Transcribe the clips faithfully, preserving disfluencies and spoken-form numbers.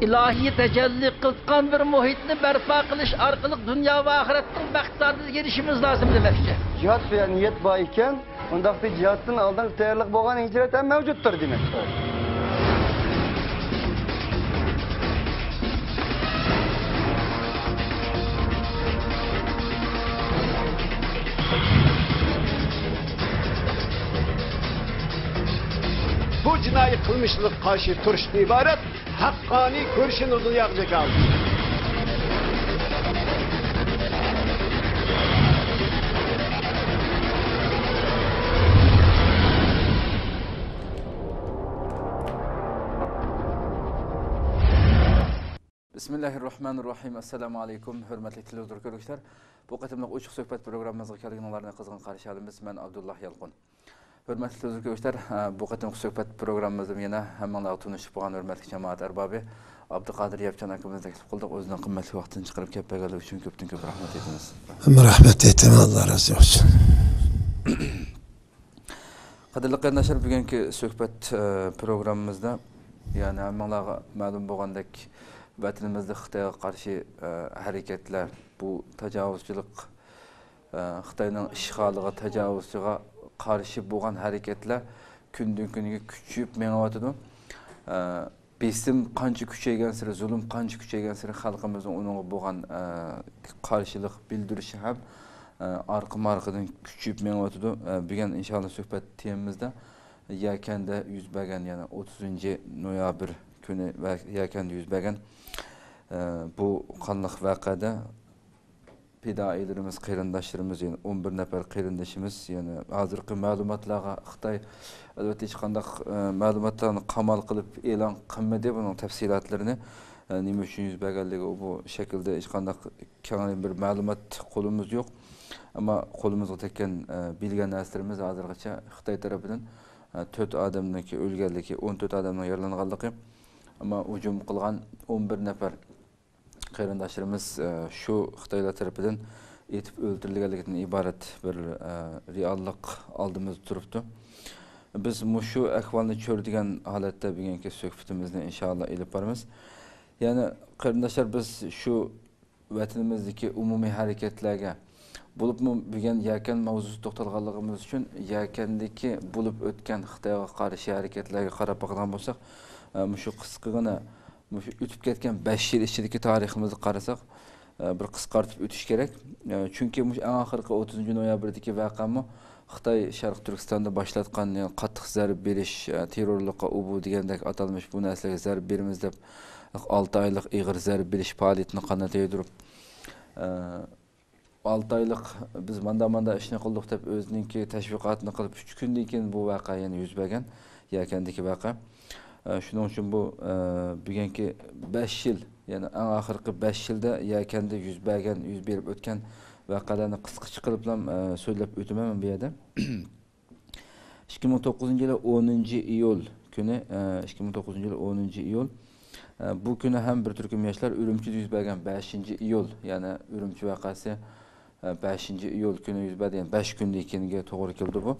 ئىلاھىي تەجەللى قىلغان بىر مۇھىتنى بەرپا قىلىش ئارقىلىق دۇنيا ۋە ئاخىرەتنىڭ بەخت سائادىتىگە ئېرىشىشىمىز لازىم دېمەكچى. جىھاد سۈيەر نىيەت بار ئىكەن، ئۇنداقتا جىھادتىن ئالدىنقى تەييارلىق بولغان ھىجرەت ھەم مەۋجۇتتۇر دېمەكچى. بۇ جىنايى قىلمىشلىرىغا قارشى تۇرۇشتىن ئىبارەت ھەققانىي كۈرىشىنى دۇنياغا جاكارلىدى. بىسمىللاھىررەھمانىررەھىم. ئەسسالامۇ ئەلەيكۇم، ھۆرمەتلىك تېلېۋىزور كۆرگۈچىلەر. بۇ قېتىملىق ئوچۇق سۆھبەت پروگراممىمىزغا كەلگىنىڭلارنى قىزغىن قارشى ئالىمىز. مەن ئابدۇللا يالقۇن. ھۆرمەتلىك تېلېۋىزور كۆرگۈچىلەر، بۇ قېتىمقى سۆھبەت پروگراممىمىزدا يەنە ھەممىڭلارغا تونۇشلۇق بولغان ھۆرمەتلىك جامائەت ئەربابى ئابدۇقادىر ياپچان ئاكىمىزنى تەكلىپ قىلدۇق. ئۆزىنىڭ قىممەتلىك ۋاقتىنى چىقىرىپ كەپ بەرگەنلىكى ئۈچۈن كۆپتىن كۆپ رەھمەت ئېيتىمىز. ھەممە رەھمەت ئېيتىمەن، ئاللا رازى بولسۇن. قەدىرلىك قېرىنداشلار، بۈگۈنكى سۆھبەت، ئە، پروگراممىمىزدا، يەنى ھەممىڭلارغا مەلۇم بولغاندەك، ۋەتىنىمىزدە خىتايغا قارشى، ئە، ھەرىكەتلەر، بۇ تاجاۋۇزچىلىق، ئە، خىتاينىڭ ئىشغالىغا، تاجاۋۇزچىغا قارشى بولغان ھەرىكەتلەر كۈندىن كۈنگە كۈچىيىپ مېڭىۋاتىدۇ. ئە، بېسىم قانچە كۈچەيگەنسېرى، زۇلۇم قانچە كۈچەيگەنسېرى، خەلقىمىزنىڭ ئۇنىڭغا بولغان، ئە، قارشىلىق بىلدۈرۈشى ھەم، ئە، ئارقىمۇ ئارقىدىن كۈچىيىپ مېڭىۋاتىدۇ. ئە، بۈگۈن ئىنشاللا سۆھبەت تېمىمىزدا يەكەندە يۈز بەرگەن، يەنى ئوتتۇزىنچى نويابىر كۈنى ۋە يەكەندە يۈز بەرگەن، ئە، بۇ قانلىق ۋەقەدە پىدائىيلىرىمىز، قېرىنداشلىرىمىز، يەنە ئون بىر نەپەر قېرىندىشىمىز، يەنە ھازىرقى مەلۇماتلارغا خىتاي، ئەلۋەتتە، ھېچقانداق، ئە، مەلۇماتلارنى قامال قىلىپ ئېلان قىلمىدى، بۇنىڭ تەپسىلاتلىرىنى، ئە، نېمە ئۈچۈن يۈز بەرگەنلىكى، بۇ شەكىلدە ھېچقانداق كەڭرى بىر مەلۇمات قولىمىزدا يوق. ئەمما قولىمىزغا تەگكەن، ئە، بىلگەن نەرسىلىرىمىز ھازىرغىچە خىتاي تەرىپىدىن، ئە، تۆت ئادەمنىڭكى ئۆلگەنلىكى، ئون تۆت ئادەمنىڭ يارىلانغانلىقى، ئەمما ھۇجۇم قىلغان ئون بىر نەپەر قېرىنداشلىرىمىز، ئە، شۇ خىتايلار تەرىپىدىن ئېتىپ ئۆلتۈرۈلگەنلىكىدىن ئىبارەت بىر، ئە، رېئاللىق ئالدىمىزدا تۇرۇپتۇ. بىز مۇشۇ ئەھۋالنى چۆرىدىگەن ھالەتتە بۈگۈنكى سۆھبىتىمىزنى ئىنشائاللا ئېلىپ بارىمىز. يەنى قېرىنداشلار، بىز شۇ ۋەتىنىمىزدىكى ئومۇمىي ھەرىكەتلەرگە، بولۇپمۇ بۈگۈن يەكەن ماۋزۇسىدا توختالغانلىقىمىز ئۈچۈن يەكەندىكى بولۇپ ئۆتكەن خىتايغا قارشى ھەرىكەتلەرگە قاراپ باقىدىغان بولساق، ئە، مۇشۇ قىسقىغىنا، مۇشۇ ئۆتۈپ كەتكەن بەش يىل ئىچىدىكى تارىخىمىزغا قارىساق، ئە، بىر قىسقارتىپ ئۆتۈش كېرەك. ئە، چۈنكى مۇشۇ ئەڭ ئاخىرقى ئوتتۇزىنچى نويابىردىكى ۋەقەمۇ خىتاي شەرقىي تۈركىستاندا باشلاتقان، يەنى قاتتىق زەربە بېرىش، ئە، تېررورلۇققا ئۇ بۇ دېگەندەك ئاتالمىش بۇ نەرسىلەرگە زەربە بېرىمىز دەپ، ئالتە ئايلىق ئېغىر زەربە بېرىش پائالىيىتىنى قانات يايدۇرۇپ، ئە، ئالتە ئايلىق بىز ماندا-ماندا ئىشنى قىلدۇق دەپ ئۆزىنىڭكى تەشۋىقاتىنى قىلىپ، ئۈچ كۈندىن كېيىن بۇ ۋەقە يەنە يۈز بەرگەن، يەكەندىكى ۋەقە. ئە، شۇنىڭ ئۈچۈن بۇ، ئە، بۈگۈنكى بەش يىل، يەنى ئەڭ ئاخىرقى بەش يىلدا يەكەندە يۈز بەرگەن، يۈز بېرىپ ئۆتكەن ۋەقەلەرنى قىسقىچە قىلىپلا، ئە، سۆزلەپ ئۆتىمەن مەن بۇ يەردە. ئىككى مىڭ توققۇزىنچى يىلى ئونىنچى ئىيۇل كۈنى، ئە، ئىككى مىڭ توققۇزىنچى يىلى ئونىنچى ئىيۇل، ئە، بۇ كۈنى ھەم بىر تۈركۈم ياشلار ئۈرۈمچىدە يۈز بەرگەن بەشىنچى ئىيۇل، يەنى ئۈرۈمچى ۋەقەسى، ئە، بەشىنچى ئىيۇل كۈنى يۈز بەردى، يەنى بەش كۈندىن كېيىنگە توغرا كېلىدۇ بۇ.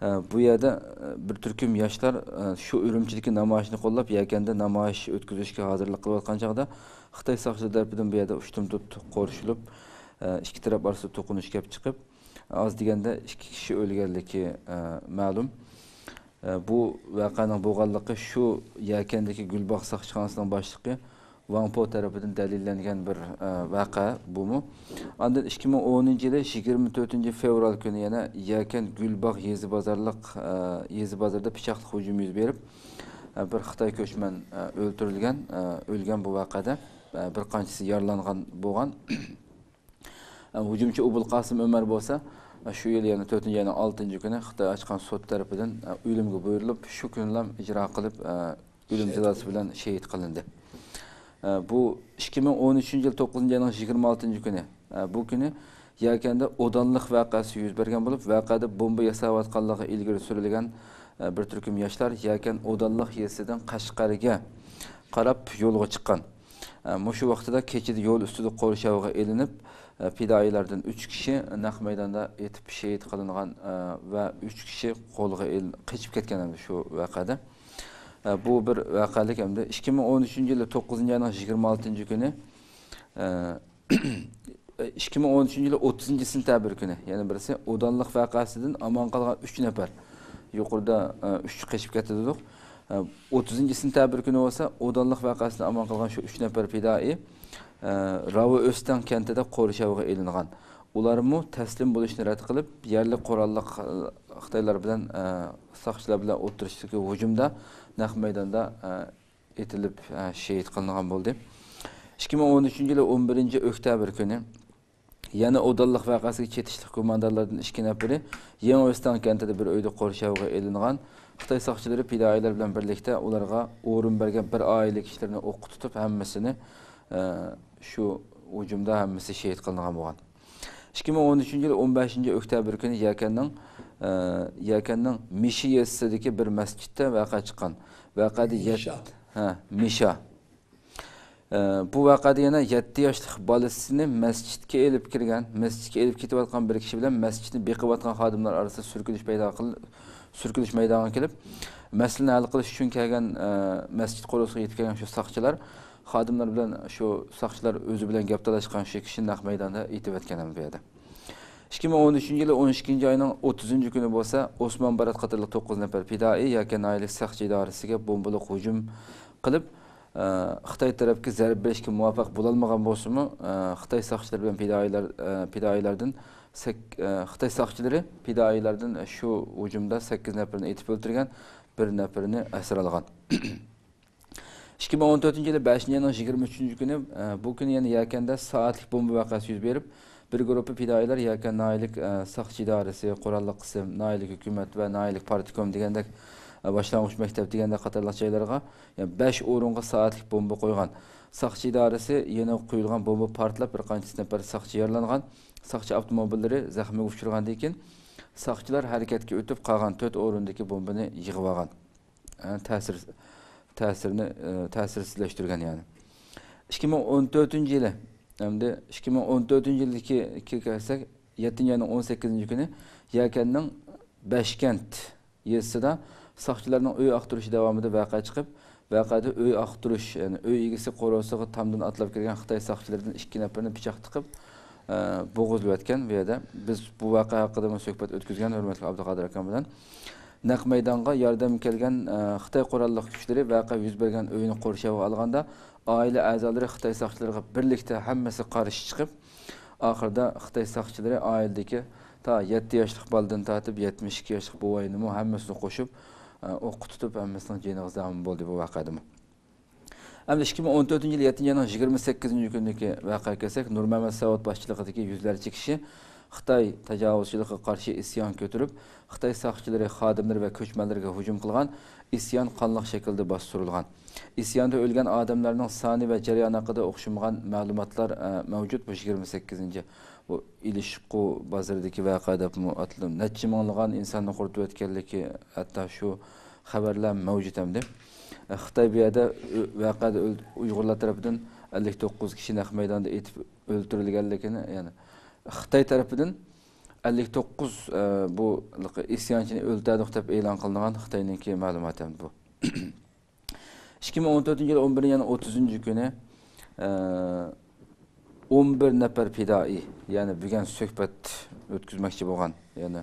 ئە، بۇ يەردە، ئە، بىر تۈركۈم ياشلار، ئە، شۇ ئۈرۈمچىدىكى نامايىشنى قوللاپ، يەكەندە نامايىش ئۆتكۈزۈشكە ھازىرلىق قىلىۋاتقان چاغدا، خىتاي ساقچىلىرى تەرىپىدىن بۇ يەردە ئۇشتۇمتۇت قورشىلىپ، ئە، ئىككى تەرەپ ئارىسىدا توقۇنۇش كەپ چىقىپ، ئاز دېگەندە ئىككى كىشى ئۆلگەنلىكى، ئە، مەلۇم. ئە، بۇ ۋەقەنىڭ بولغانلىقى شۇ يەكەندىكى گۈلباغ ساقچىخانىسىنىڭ باشلىقى ۋاڭ پو تەرىپىدىن دەلىللەنگەن بىر، ئە، ۋەقە بۇمۇ. ئاندىن ئىككى مىڭ ئونىنچى يىلى يىگىرمە تۆتىنچى فېۋرال كۈنى يەنە يەكەن گۈلباغ يېزا بازارلىق، ئە، يېزا بازىرىدا پىچاقلىق ھۇجۇم يۈز بېرىپ، ئە، بىر خىتاي كۆچمەن، ئە، ئۆلتۈرۈلگەن، ئە، ئۆلگەن بۇ ۋەقەدە، ئە، بىر قانچىسى يارىلانغان بولغان. ھۇجۇمچى ئوبۇل قاسىم ئۆمەر بولسا، شۇ يىل يەنە تۆتىنچى ئاينىڭ ئالتىنچى كۈنى خىتاي ئاچقان سوت تەرىپىدىن ئۆلۈمگە بۇيرۇلۇپ، شۇ كۈنىلا ئىجرا قىلىپ، ئۆلۈم جازاسى بىلەن شېھىت قىلىندى. بۇ ئىككى مىڭ ئون ئۈچىنچى يىل توققۇزىنچى ئاينىڭ يىگىرمە ئالتىنچى كۈنى، بۇ كۈنى يەكەندە ئودانلىق ۋەقەسى يۈز بەرگەن بولۇپ، ۋەقەدە بومبا ياساۋاتقانلىقى ئىلگىرى سۈرۈلگەن بىر تۈركۈم ياشلار يەكەن ئودانلىق يېزىسىدىن قەشقەرگە قاراپ يولغا چىققان. ئە، مۇشۇ ۋاقتىدا كېچىدە يول ئۈستىدە قورشاۋغا ئېلىنىپ، ئە، پىدائىيلاردىن ئۈچ كىشى نەق مەيداندا ئېتىپ شېھىت قىلىنغان، ئە، ۋە ئۈچ كىشى قولغا ئېلىن-، قېچىپ كەتكەن ئەمدى شۇ ۋەقەدە. ئە، بۇ بىر ۋەقەلىك ئەمدى. ئىككى مىڭ ئون ئۈچىنچى يىلى توققۇزىنچى ئاينىڭ يىگىرمە ئالتىنچى كۈنى، ئە، ئىككى مىڭ ئون ئۈچىنچى يىلى ئوتتۇزىنچى سېنتەبىر كۈنى، يەنە بىرسى ئودانلىق ۋەقەسىدىن ئامان قالغان ئۈچ نەپەر، يۇقىرىدا، ئە، ئۈچ قېچىپ كەتتى دېدۇق. ئە، ئوتتۇزىنچى سېنتەبىر كۈنى بولسا ئودانلىق ۋەقەسىدىن ئامان قالغان شۇ ئۈچ نەپەر پىدائىي، ئە، راۋا ئۆستەڭ كەنتىدە قورشاۋغا ئېلىنغان. ئۇلارمۇ تەسلىم بولۇشنى رەت قىلىپ، يەرلىك قوراللىق، ئە، خىتايلار بىلەن، ئە، ساقچىلار بىلەن ئوتتۇرىسىدىكى ھۇجۇمدا نەق مەيداندا، ئە، ئېتىلىپ، ئە، شېھىت قىلىنغان بولدى. ئىككى مىڭ ئون ئۈچىنچى يىلى ئون بىرىنچى ئۆكتەبىر كۈنى يەنە ئودانلىق ۋەقەسىگە چېتىشلىق گۇماندارلاردىن ئىككى نەپىرى يېڭى ئۆستەڭ كەنتىدە بىر ئۆيدە قورشاۋغا ئېلىنغان. خىتاي ساقچىلىرى پىدائىيلار بىلەن بىرلىكتە ئۇلارغا ئورۇن بەرگەن بىر ئائىلە كىشىلىرىنى ئوققا تۇتۇپ، ھەممىسىنى، ئە، شۇ ھۇجۇمدا ھەممىسى شېھىت قىلىنغان بولغان. ئىككى مىڭ ئون ئۈچىنچى يىل ئون بەشىنچى ئۆكتەبىر كۈنى يەكەننىڭ، ئە، يەكەننىڭ مىشا يېزىسىدىكى بىر مەسچىتتە ۋەقە چىققان. ۋەقەدە يەت-، مىشا. ھە، مىشا. ئە، بۇ ۋەقەدە يەنە يەتتە ياشلىق بالىسىنى مەسچىتكە ئېلىپ كىرگەن، مەسچىتكە ئېلىپ كېتىۋاتقان بىر كىشى بىلەن مەسچىتنى بېقىۋاتقان خادىملار ئارىسىدا سۈركىلىش پەيدا قىل-، سۈركىلىش مەيدانغا كېلىپ، مەسىلىنى ھەل قىلىش ئۈچۈن كەلگەن، ئە، مەسچىت قورۇسىغا يېتىپ كەلگەن شۇ ساقچىلار خادىملار بىلەن شۇ ساقچىلار ئۆزى بىلەن گەپ تالاشقان شۇ كىشىنى نەق مەيداندا ئېتىۋەتكەن بۇ يەردە. ئىككى مىڭ ئون ئۈچىنچى يىلى ئون ئىككىنچى ئاينىڭ ئوتتۇزىنچى كۈنى بولسا ئوسمان بارات قاتارلىق توققۇز نەپەر پىدائىي يەكەن ناھىيەلىك ساقچى ئىدارىسىگە بومبىلىق ھۇجۇم قىلىپ، ئە، خىتاي تەرەپكە زەربە بېرىشكە مۇۋەپپەق بولالمىغان بولسىمۇ، ئە، خىتاي ساقچىلىرى بىلەن پىدائىيلار، ئە، پىدائىيلاردىن سەك-، ئە، خىتاي ساقچىلىرى پىدائىيلاردىن شۇ ھۇجۇمدا سەككىز نەپىرىنى ئېتىپ ئۆلتۈرگەن، بىر نەپىرىنى ئەسىر ئالغان. ئىككى مىڭ ئون تۆتىنچى يىلى بەشىنچى ئاينىڭ يىگىرمە ئۈچىنچى كۈنى، ئە، بۇ كۈنى يەنە يەكەندە سائەتلىك بومبا ۋەقەسى يۈز بېرىپ، بىر گۇرۇپپا پىدائىيلار يەكەن ناھىيەلىك، ئە، ساقچى ئىدارىسى، قوراللىق قىسىم، ناھىيەلىك ھۆكۈمەت ۋە ناھىيەلىك پارتكوم دېگەندەك، ئە، باشلانغۇچ مەكتەپ دېگەندەك قاتارلىق جايلارغا، يەنى بەش ئورۇنغا سائەتلىك بومبا قويغان. ساقچى ئىدارىسى يېنىغا قويۇلغان بومبا پارتلاپ، بىر قانچە نەپەر ساقچى يارىلانغان. ساقچى ئاپتوموبىللىرى زەخمىگە ئۇچرىغاندىن كېيىن، ساقچىلار ھەرىكەتكە ئۆتۈپ، قالغان تۆت ئورۇندىكى بومبىنى يىغىۋالغان. ئە، تەسىر، تەسىرنى، ئە، تەسىرسىزلەشتۈرگەن يەنى. ئىككى مىڭ ئون تۆتىنچى يىلى، ئەمدى ئىككى مىڭ ئون تۆتىنچى يىلدىكى كەلسەك، يەتتىنچى ئاينىڭ ئون سەككىزىنچى كۈنى يەكەننىڭ بەشكەنت يېزىسىدا ساقچىلارنىڭ ئۆي ئاختۇرۇشى داۋامىدا ۋەقە چىقىپ، ۋەقەدە ئۆي ئاختۇرۇش، يەنى ئۆي ئىگىسى قورۇسىغا تامدىن ئاتلاپ كىرگەن خىتاي ساقچىلىرىدىن ئىككى نەپىرىنى پىچاق تىقىپ، ئە، بوغۇزلىۋەتكەن. بۇ يەردە بىز بۇ ۋەقە ھەققىدىمۇ سۆھبەت ئۆتكۈزگەن ھۆرمەتلىك ئابدۇقادىر ئاكام بىلەن. نەق مەيدانغا ياردەمگە كەلگەن، ئە، خىتاي قوراللىق كۈچلىرى ۋەقە يۈز بەرگەن ئۆينى قورشاۋغا ئالغاندا، ئائىلە ئەزالىرى خىتاي ساقچىلىرىغا بىرلىكتە ھەممىسى قارشى چىقىپ، ئاخىرىدا خىتاي ساقچىلىرى ئائىلىدىكى تا يەتتە ياشلىق بالىدىن تارتىپ يەتمىش ئىككى ياشلىق بوۋاينىمۇ ھەممىسىنى قوشۇپ، ئە، ئوققا تۇتۇپ، ھەممىسىنىڭ جېنىغا زامىن بولدى بۇ ۋەقەدىمۇ. ئەمدى ئىككى مىڭ ئون تۆتىنچى يىل يەتتىنچى ئاينىڭ يىگىرمە سەككىزىنچى كۈنىدىكى ۋەقەگە كەلسەك، نۇرمەمەت ساۋۇت باشچىلىقىدىكى يۈزلەرچە كىشى خىتاي تاجاۋۇزچىلىقىغا قارشى ئىسيان كۆتۈرۈپ، خىتاي ساقچىلىرى خادىملىرى ۋە كۆچمەنلەرگە ھۇجۇم قىلغان. ئىسيان قانلىق شەكىلدە باستۇرۇلغان. ئىسياندا ئۆلگەن ئادەملەرنىڭ سانى ۋە جەريانى ھەققىدە ئوخشىمىغان مەلۇماتلار، ئە، مەۋجۇت. بۇ يىگىرمە سەككىزىنچى، بۇ ئىلىشقۇ بازىرىدىكى ۋەقە دەپمۇ ئاتىلىدۇ. نەچچە مىڭلىغان ئىنساننى قۇرۇتۇۋەتكەنلىكى، ھەتتا شۇ خەۋەرلەر مەۋجۇت ئەمدى. خىتاي بۇ يەردە ئۆ-، ۋەقەدە ئۆل-، ئۇيغۇرلار تەرىپىدىن ئەللىك توققۇز كىشى نەق مەيداندا ئېتىپ ئۆلتۈرۈلگەنلىكىنى، يەنى خىتاي تەرىپىدىن ئەللىك توققۇز، ئە، بۇ ئىسيانچىنى ئۆلتۈردۇق دەپ ئېلان قىلىنغان خىتاينىڭكى مەلۇماتى ئەمدى بۇ. ئىككى مىڭ ئون تۆتىنچى يىل ئون بىرىنچى ئاينىڭ ئوتتۇزىنچى كۈنى، ئە، ئون بىر نەپەر پىدائىي، يەنى بۈگۈن سۆھبەت ئۆتكۈزمەكچى بولغان، يەنى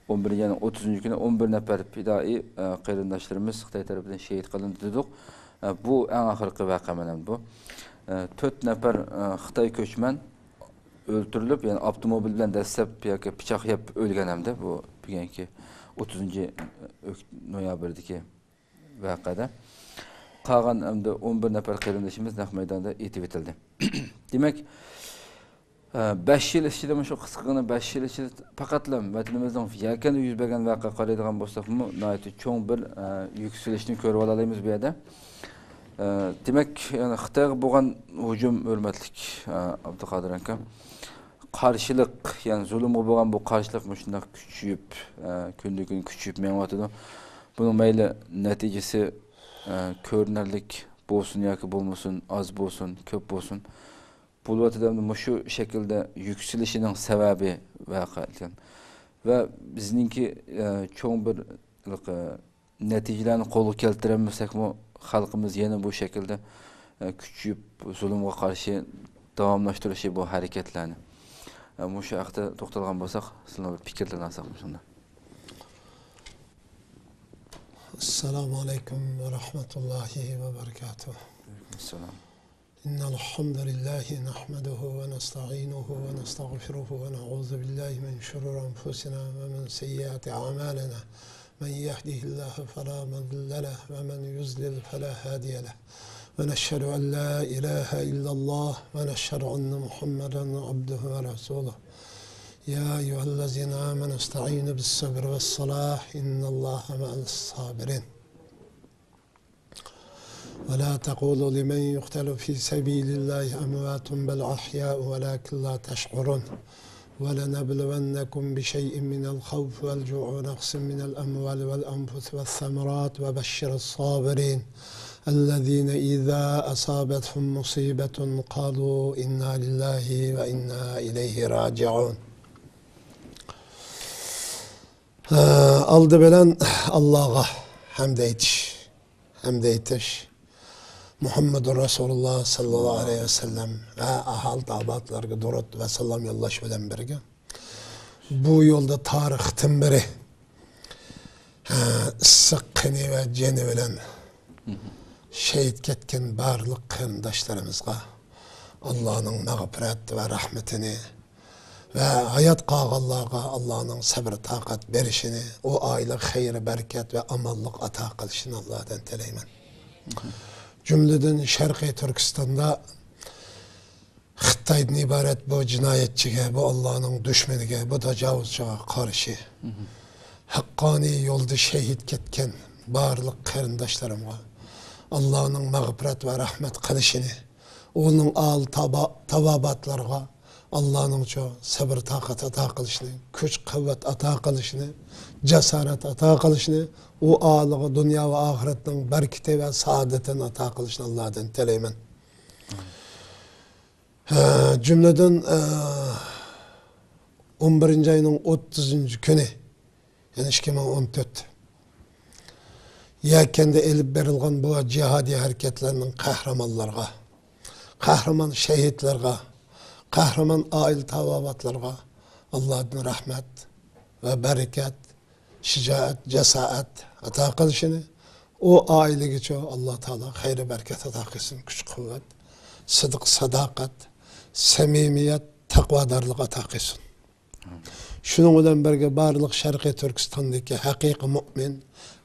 ئون بىرىنچى ئاينىڭ ئوتتۇزىنچى كۈنى ئون بىر نەپەر پىدائىي، ئە، قېرىنداشلىرىمىز خىتاي تەرىپىدىن شېھىت قىلىندى دېدۇق. ئە، بۇ ئەڭ ئاخىرقى ۋەقە مانا بۇ. ئە، تۆت نەپەر، ئە، خىتاي كۆچمەن ئۆلتۈرۈلۈپ، يەنى ئاپتوموبىل بىلەن دەسسەپ ياكى پىچاق يەپ ئۆلگەن ئەمدى بۇ بۈگۈنكى ئوتتۇزىنچى نويابىردىكى ۋەقەدە. قالغان ئەمدى ئون بىر نەپەر قېرىندىشىمىز نەق مەيداندا ئېتىۋېتىلدى. دېمەك، ئە، بەش يىل ئىچىدە، مۇشۇ قىسقىغىنە بەش يىل ئىچىدە پەقەتلا ۋەتىنىمىزنىڭ يەكەندە يۈز بەرگەن ۋەقەگە قارايدىغان بولساقمۇ، ناھايىتى چوڭ بىر، ئە، يۈكسىلىشنى كۆرۈۋالالايمىز بۇ يەردە. ئە، دېمەك، يەنى خىتايغا بولغان ھۇجۇم، ھۆرمەتلىك، ئە، ئابدۇقادىر ئاكا، قارشىلىق، يەنى زۇلۇمغا بولغان بۇ قارشىلىق مۇشۇنداق كۈچىيىپ، ئە، كۈندىن-كۈن كۈچىيىپ مېڭىۋاتىدۇ. بۇنىڭ مەيلى نەتىجىسى، ئە، كۆرۈنەرلىك بولسۇن ياكى بولمىسۇن، ئاز بولسۇن، كۆپ بولسۇن، بولۇۋاتىدۇ. ئەمدى مۇشۇ شەكىلدە يۈكسىلىشىنىڭ سەۋەبى ۋەقە ئىكەن. ۋە بىزنىڭكى، ئە، چوڭ بىر، ئە، نەتىجىلەرنى قولغا كەلتۈرەلمىسەكمۇ، خەلقىمىز يەنە بۇ شەكىلدە، ئە، كۈچىيىپ، زۇلۇمغا قارشى داۋاملاشتۇرۇشى بۇ ھەرىكەتلەرنى. ئە، مۇشۇ ھەقتە توختالغان بولساق، سىلەر بىر پىكىرلىنەلىسەك مۇشۇنداق. السلام عليكم ورحمة الله وبركاته. ئەلەيكۇم ئەسسالام. إن الحمد لله نحمده ونستعينه ونستغفره ونعوذ بالله من شرور أنفسنا ومن سيئات أعمالنا. من يهده الله فلا مضل له ومن يضلل فلا هادي له. ونشهد أن لا إله إلا الله ونشهد أن محمدا عبده ورسوله. يا أيها الذين آمنوا استعينوا بالصبر والصلاة إن الله مع الصابرين. ولا تقولوا لمن يقتل في سبيل الله أموات بل أحياء ولكن لا تشعرون. ولنبلونكم بشيء من الخوف والجوع ونقص من الأموال والأنفس والثمرات وبشر الصابرين الذين إذا أصابتهم مصيبة قالوا إنا لله وإنا إليه راجعون. ئالدى بىلەن ئاللاغا ھەمد ئېيتىش، ھەمد ئېيتىش، مۇھەممەدۇر رەسۇلۇللا ساللاللاھۇ ئەلەيھى ۋەسەللەم ۋە ئاھال تابىئاتلارغا دۇرۇت ۋە سالام يوللاش بىلەن بىرگە، بۇ يولدا تارىختىن بېرى، ھە، ئىسسىق قېنى ۋە جېنى بىلەن شېھىت كەتكەن بارلىق قېرىنداشلىرىمىزغا ئاللانىڭ مەغپىرەت ۋە رەھمىتىنى ۋە ھايات قالغانلارغا ئاللانىڭ سەبرى تاقەت بېرىشىنى، ئۇ ئائىلىگە خەير بەرىكەت ۋە ئامانلىق ئاتا قىلىشىنى ئاللادىن تىلەيمەن. جۈملىدىن شەرقىي تۈركىستاندا خىتايدىن ئىبارەت بۇ جىنايەتچىگە، بۇ ئاللانىڭ دۈشمىنىگە، بۇ تاجاۋۇزچىغا قارشى ھەققانىي يولدا شېھىت كەتكەن بارلىق قېرىنداشلىرىمغا ئاللانىڭ مەغپىرەت ۋە رەھمەت قىلىشىنى، ئۇنىڭ ئال تابا-، تاۋابىئاتلىرىغا ئاللانىڭچۇ سەبر تاقەت ئاتا قىلىشىنى، كۈچ قۇۋۋەت ئاتا قىلىشىنى، جاسارەت ئاتا قىلىشىنى، ئۇ ئالىغا دۇنيا ۋە ئاخىرەتنىڭ بەرىكىتى ۋە سائادىتىنى ئاتا قىلىشىنى ئاللادىن تىلەيمەن. ھە، جۈملىدىن، ئە، ئون بىرىنچى ئاينىڭ ئوتتۇزىنچى كۈنى، يەنى ئىككى مىڭ ئون تۆت، يەكەندە ئېلىپ بېرىلغان بۇ جىھادىي ھەرىكەتلەرنىڭ قەھرىمانلىرىغا، قەھرىمان شېھىتلىرىغا، قەھرىمان ئائىلە تاۋابىئاتلىرىغا ئاللادىن رەھمەت ۋە بەرىكەت، شىجائەت، جاسائەت ئاتا قىلىشىنى، ئۇ ئائىلىگىچۇ ئاللا تائالا خەير-بەرىكەت ئاتا قىلسۇن، كۈچ-قۇۋۋەت، سىدىق-ساداقەت، سەمىمىيەت، تەقۋادارلىق ئاتا قىلسۇن. شۇنىڭ بىلەن بىرگە، بارلىق شەرقىي تۈركىستاندىكى ھەقىقىي مۇئمىن،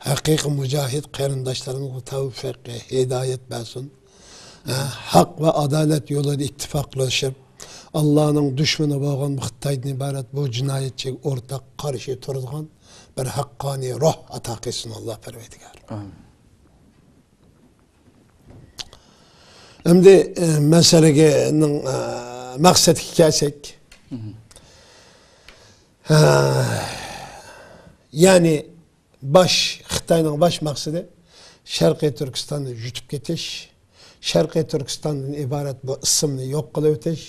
ھەقىقىي مۇجاھىد قېرىنداشلىرىمىزغا تەۋفىق، ھىدايەت بەرسۇن. ھە، ھەق ۋە ئادالەت يولىدا ئىتتىپاقلىشىپ، ئاللانىڭ دۈشمىنى بولغان خىتايدىن ئىبارەت بۇ جىنايەتچىگە ئورتاق قارشى تۇرىدىغان بىر ھەققانىي روھ ئاتا قىلسۇن ئاللا پەرۋەردىگار. ئامىن. ئەمدى، ئە، مەسىلىگە، نىڭ، ئە، مەقسەتكە كەلسەك، ھە، يەنى باش، خىتاينىڭ باش مەقسىتى شەرقىي تۈركىستاننى يۇتۇپ كېتىش، شەرقىي تۈركىستاندىن ئىبارەت بۇ ئىسىمنى يوق قىلىۋېتىش،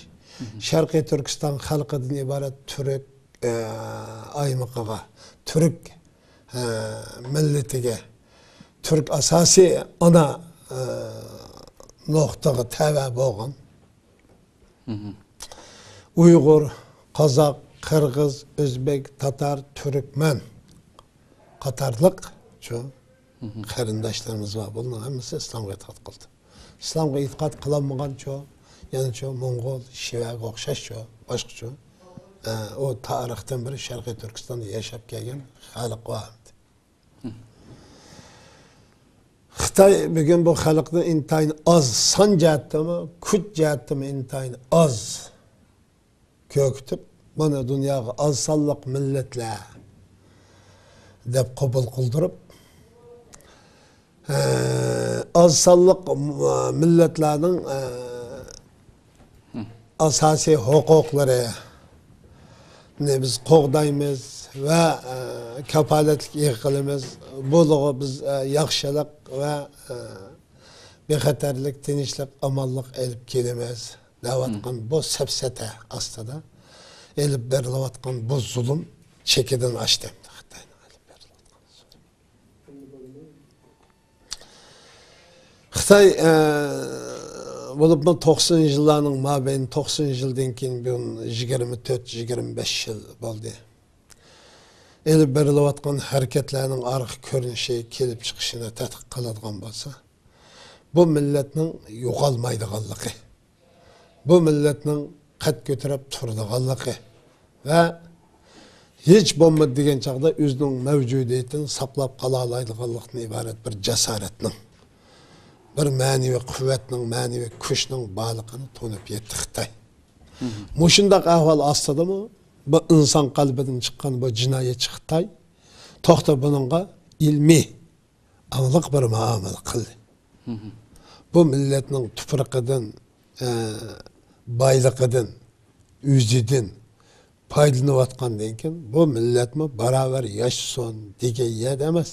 شەرقىي تۈركىستان خەلقىدىن ئىبارەت تۈرك، ئە، ئايمىقىغا، تۈرك، ئە، مىللىتىگە، تۈرك ئاساسىي ئانا، ئە، نۇقتىغا تەۋە بولغان ئۇيغۇر، قازاق، قىرغىز، ئۆزبېك، تاتار، تۈركمەن قاتارلىق شۇ قېرىنداشلىرىمىز بار. بۇلارنىڭ ھەممىسى ئىسلامغا ئېتىقاد قىلدى. ئىسلامغا ئېتىقاد قىلالمىغان شۇ، يەنە شۇ موڭغۇل، شىۋەگە ئوخشاش شۇ، باشقىچە. ئە، ئۇ تارىختىن بېرى شەرقىي تۈركىستاندا ياشاپ كەلگەن خەلق بار. خىتاي بۈگۈن بۇ خەلقنى ئىنتايىن ئاز، سان جەھەتتىمۇ، كۈچ جەھەتتىمۇ ئىنتايىن ئاز كۆركىتىپ، بۇنى دۇنياغا ئاز سانلىق مىللەتلەر دەپ قوبۇل قىلدۇرۇپ، ئە، ئاز سانلىق، ئە، مىللەتلەرنىڭ، ئە، ئاساسىي ھوقۇقلىرىنى بىز قوغدايمىز ۋە، ئە، كاپالەتلىك ئىگە قىلىمىز. بۇلارغا بىز، ئە، ياخشىلىق ۋە، ئە، بىخەتەرلىك، تىنچلىق، ئامانلىق ئېلىپ كېلىمىز دەۋاتقان بۇ سەپسەتە ئاستىدا ئېلىپ بېرىلىۋاتقان بۇ زۇلۇم چېكىدىن ئاشتى. خىتاينىڭ ئېلىپ بېرىلىۋاتقان زۇلۇم. خىتاي، ئە، بولۇپمۇ توقسىنىنچى يىللارنىڭ مابەينى، توقسىنىنچى يىلدىن كېيىن بۇ يىگىرمە تۆت، يىگىرمە بەش يىل بولدى. ئېلىپ بېرىلىۋاتقان ھەرىكەتلەرنىڭ ئارقا كۆرۈنۈشى، كېلىپ چىقىشىنى تەتقىق قىلىدىغان بولسا، بۇ مىللەتنىڭ يوقالمايدىغانلىقى، بۇ مىللەتنىڭ قەد كۆتۈرۈپ تۇرىدىغانلىقى ۋە ھېچ بولمىدى دېگەن چاغدا ئۆزىنىڭ مەۋجۇدىيىتىنى ساقلاپ قالالايدىغانلىقتىن ئىبارەت بىر جاسارەتنىڭ، بىر مەنىۋى قۇۋۋەتنىڭ، مەنىۋى كۈچنىڭ بارلىقىنى تونۇپ يەتتى خىتاي. مۇشۇنداق ئەھۋال ئاستىدىمۇ بۇ ئىنسان قەلبىدىن چىققان بۇ جىنايەتچى خىتاي توختاپ بۇنىڭغا ئىلمىي، ئاڭلىق بىر مۇئامىلە قىلدى. بۇ مىللەتنىڭ تۇپرىقىدىن، ئە، بايلىقىدىن، ئۆزىدىن پايدىلىنىۋاتقاندىن كېيىن، بۇ مىللەتمۇ باراۋەر ياشىسۇن دېگەن يەردە ئەمەس.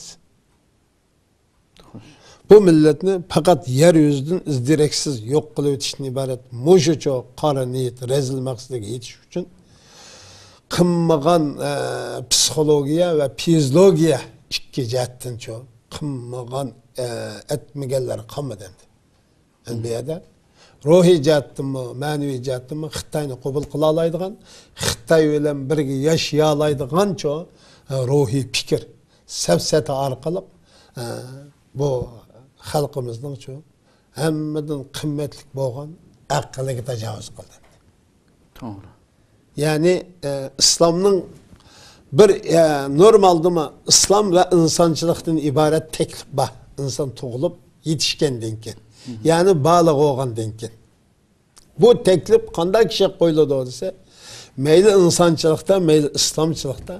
بۇ مىللەتنى پەقەت يەر يۈزىدىن ئىز-دېرەكسىز يوق قىلىۋېتىشتىن ئىبارەت مۇشۇچۇ قارا نىيەت، رەزىل مەقسىتىگە يېتىش ئۈچۈن قىلمىغان، ئە، پسىخولوگىيە ۋە فىزىولوگىيە ئىككى جەھەتتىنچۇ قىلمىغان، ئە، ئەتمىگەنلەر قالمىدى ئەمدى. ئەمدى بۇ يەردە روھىي جەھەتتىنمۇ، مەنىۋى جەھەتتىنمۇ خىتاينى قوبۇل قىلالايدىغان، خىتاي بىلەن بىرگە ياشىيالايدىغانچۇ، ئە، روھىي پىكىر، سەپسەتە ئارقىلىق، ئە، بۇ خەلقىمىزنىڭچۇ ھەممىدىن قىممەتلىك بولغان ئەقلىگە تاجاۋۇز قىلدى. توغرا. يەنى، ئە، ئىسلامنىڭ بىر، ئە، نورمالدىمۇ ئىسلام ۋە ئىنسانچىلىقتىن ئىبارەت تەكلىپ بار. ئىنسان تۇغۇلۇپ يېتىشكەندىن كېيىن، يەنى بالىغ بولغاندىن كېيىن. بۇ تەكلىپ قانداق كىشىگە قويۇلىدۇ دېسە، مەيلى ئىنسانچىلىقتا، مەيلى ئىسلامچىلىقتا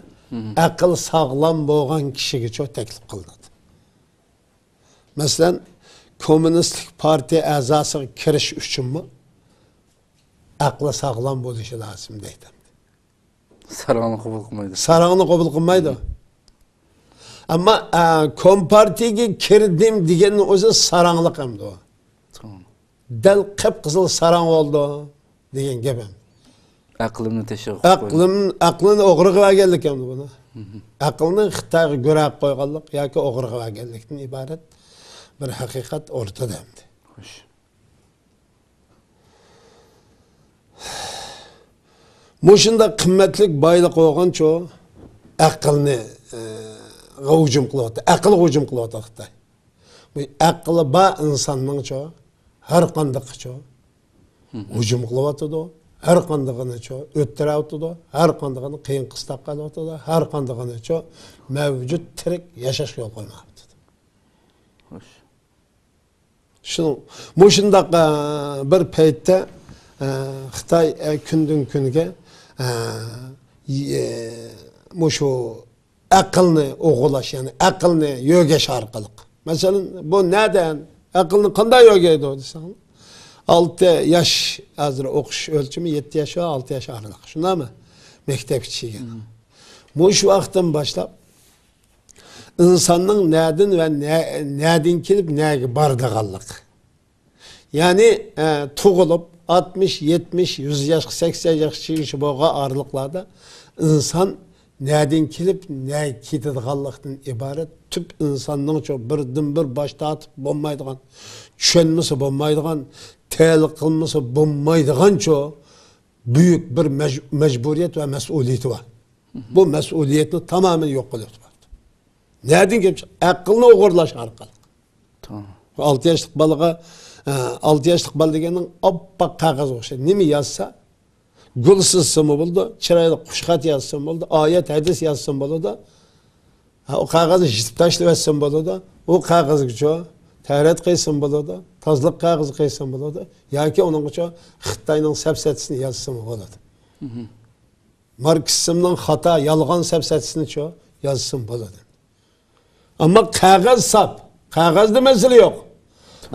ئەقىل ساغلام بولغان كىشىگىچۇ تەكلىپ قىلىنىدۇ. مەسىلەن، كوممۇنىستلىك پارتىيە ئەزاسىغا كىرىش ئۈچۈنمۇ ئەقلى ساغلام بولۇشى لازىم دەيدۇ. ساراڭنى قوبۇل قىلمايدۇ. ساراڭنى قوبۇل قىلمايدۇ. ئەمما، ئە، كومپارتىيەگە كىردىم دېگەننىڭ ئۆزى ساراڭلىق ئەمدى ئۇ. دەل قىپقىزىل ساراڭ بولدى دېگەن گەپ ئەمدى. ئەقلىمنى تەشۋىق قىلىپ قويدۇم. ئەقلىم، ئەقلىنى ئوغرىغا بەرگەنلىك ئەمدى بۇنى. ئەقلىنى خىتايغا گۆرە قىلىپ قويغانلىق ياكى ئوغرىغا بەرگەنلىكتىن ئىبارەت بىر ھەقىقەت ئورتىدا ئەمدى. خوش. مۇشۇنداق قىممەتلىك بايلىق بولغانچۇ، ئەقىلنى، ئە، غا ھۇجۇم قىلىۋاتىدۇ. ئەقىلگە ھۇجۇم قىلىۋاتىدۇ خىتاي. بۇ ئەقلى بار ئىنساننىڭچۇ، ھەر قاندىقىچۇ ھۇجۇم قىلىۋاتىدۇ. ھەر قاندىقىنىچۇ ئۆلتۈرۈۋاتىدۇ. ھەر قاندىقىنى قىيىن قىستاققا ئېلىۋاتىدۇ. ھەر قاندىقىنىچۇ مەۋجۇت تىرىك ياشاشقا يول قويمايۋاتىدۇ. خوش. شۇ، مۇشۇنداق، ئە، بىر پەيتتە، ئە، خىتاي، ئە، كۈندىن كۈنگە، ئە، يە-، مۇشۇ ئەقىلنى ئوغرىلاش، يەنى ئەقىلنى يۆگەش ئارقىلىق. مەسىلەن، بۇ نەدىن؟ ئەقىلنى قانداق يۆگەيدۇ دېسەڭ، ئالتە ياش، ھازىر ئوقۇش ئۆلچىمى يەتتە ياش ۋە ئالتە ياش ئارىلىق. شۇنداقمۇ؟ مەكتەپكىچە دېگەن. مۇشۇ ۋاقىتتىن باشلاپ ئىنساننىڭ نەدىن ۋە نە-، نەدىن كېلىپ نەگە بارىدىغانلىق. يەنى، ئە، تۇغۇلۇپ ئاتمىش، يەتمىش، يۈز ياشقا، سەكسەن ياشقىچە يېشى بولغان ئارىلىقلاردا ئىنسان نەدىن كېلىپ نەگە كېتىدىغانلىقتىن ئىبارەت تۈپ ئىنساننىڭچۇ بىردىنبىر باش تارتىپ بولمايدىغان، چۈشەنمىسە بولمايدىغان، تەھلىل قىلمىسا بولمايدىغانچۇ بۈيۈك بىر مەج-، مەجبۇرىيەت ۋە مەسئۇلىيىتى بار. بۇ مەسئۇلىيەتنى تامامەن يوق قىلىۋېتىۋاتىدۇ. نەدىن كېلىپ چىق-، ئەقىلنى ئوغرىلاش ئارقىلىق. توغرا. ئالتە ياشلىق بالىغا، ئە، ئالتە ياشلىق بالا دېگەننىڭ ئاپئاق قەغەزگە ئوخشايدۇ. نېمە يازسا، گۈل سىزسىمۇ بولىدۇ، چىرايلىق خۇشخەت يازسىمۇ بولىدۇ، ئايەت، ھەدىس يازسىمۇ بولىدۇ. ھە، ئۇ قەغەزنى يىرتىپ تاشلىۋەتسىمۇ بولىدۇ. ئۇ قەغەزگىچۇ تەھرىرات قىلسىمۇ بولىدۇ، تازىلىق قەغىزى قىلسىمۇ بولىدۇ. ياكى ئۇنىڭغىچۇ خىتاينىڭ سەپسەتىسىنى يازسىمۇ بولىدۇ. ماركسىزمنىڭ خاتا، يالغان سەپسەتىسىنىچۇ يازسىمۇ بولىدۇ. ئەمما قەغەز ساپ، قەغەزدە مەسىلە يوق.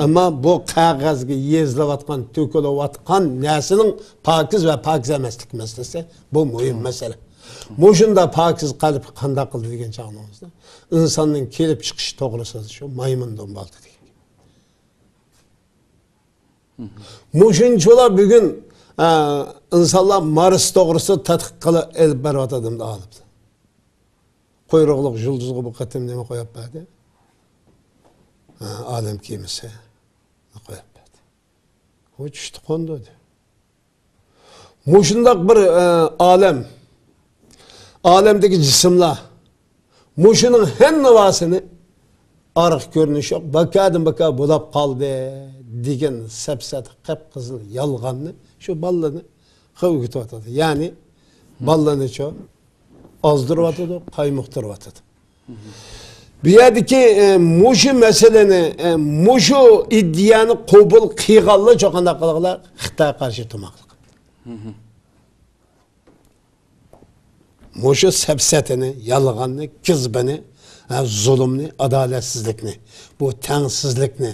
ئەمما بۇ قەغەزگە يېزىلىۋاتقان، تۆكۈلۈۋاتقان نەرسىنىڭ پاكىز ۋە پاكىز ئەمەسلىك مەسىلىسى، بۇ مۇھىم مەسىلە. مۇشۇنداق پاكىز قەلبكە قانداق قىلدى دېگەن چاغنىڭىزدا، ئىنساننىڭ كېلىپ چىقىشى توغرىسىدا شۇ مايمۇندىن بولدى دېگەن. مۇشۇنچىلا بۈگۈن، ئە، ئىنسانلار مارس توغرىسىدا تەتقىق قىلىپ ئېلىپ بېرىۋاتىدۇ ئالىملار. قۇيرۇقلۇق يۇلتۇزغا بۇ قېتىم نېمە قويۇپ بەردى؟ ئالەم كېمىسى قويۇپ بەردى. ئۇ چۈشتى، قوندى. مۇشۇنداق بىر، ئە، ئالەم، ئالەمدىكى جىسىملار، مۇشۇنىڭ ھەممىۋاسىنى ئارقا كۆرۈنۈشى يوق، بىكاردىن بىكار بولاپ قالدى دېگەن سەپسەتە، قىپقىزىل يالغاننى شۇ بالىلارنى ئۆگىتىۋاتىدۇ. يەنى بالىلارنىچۇ ئازدۇرۇۋاتىدۇ، قايمۇقتۇرۇۋاتىدۇ. بۇ يەردىكى، ئە، مۇشۇ مەسىلىنى، ئە، مۇشۇ ئىدىيەنى قوبۇل قىلغانلارچۇ قانداق قىلغىلى؟ خىتايغا قارشى تۇرماقلىق. مۇشۇ سەپسەتىنى، يالغاننى، كىزبىنى، ھە، زۇلۇمنى، ئادالەتسىزلىكنى، بۇ تەڭسىزلىكنى،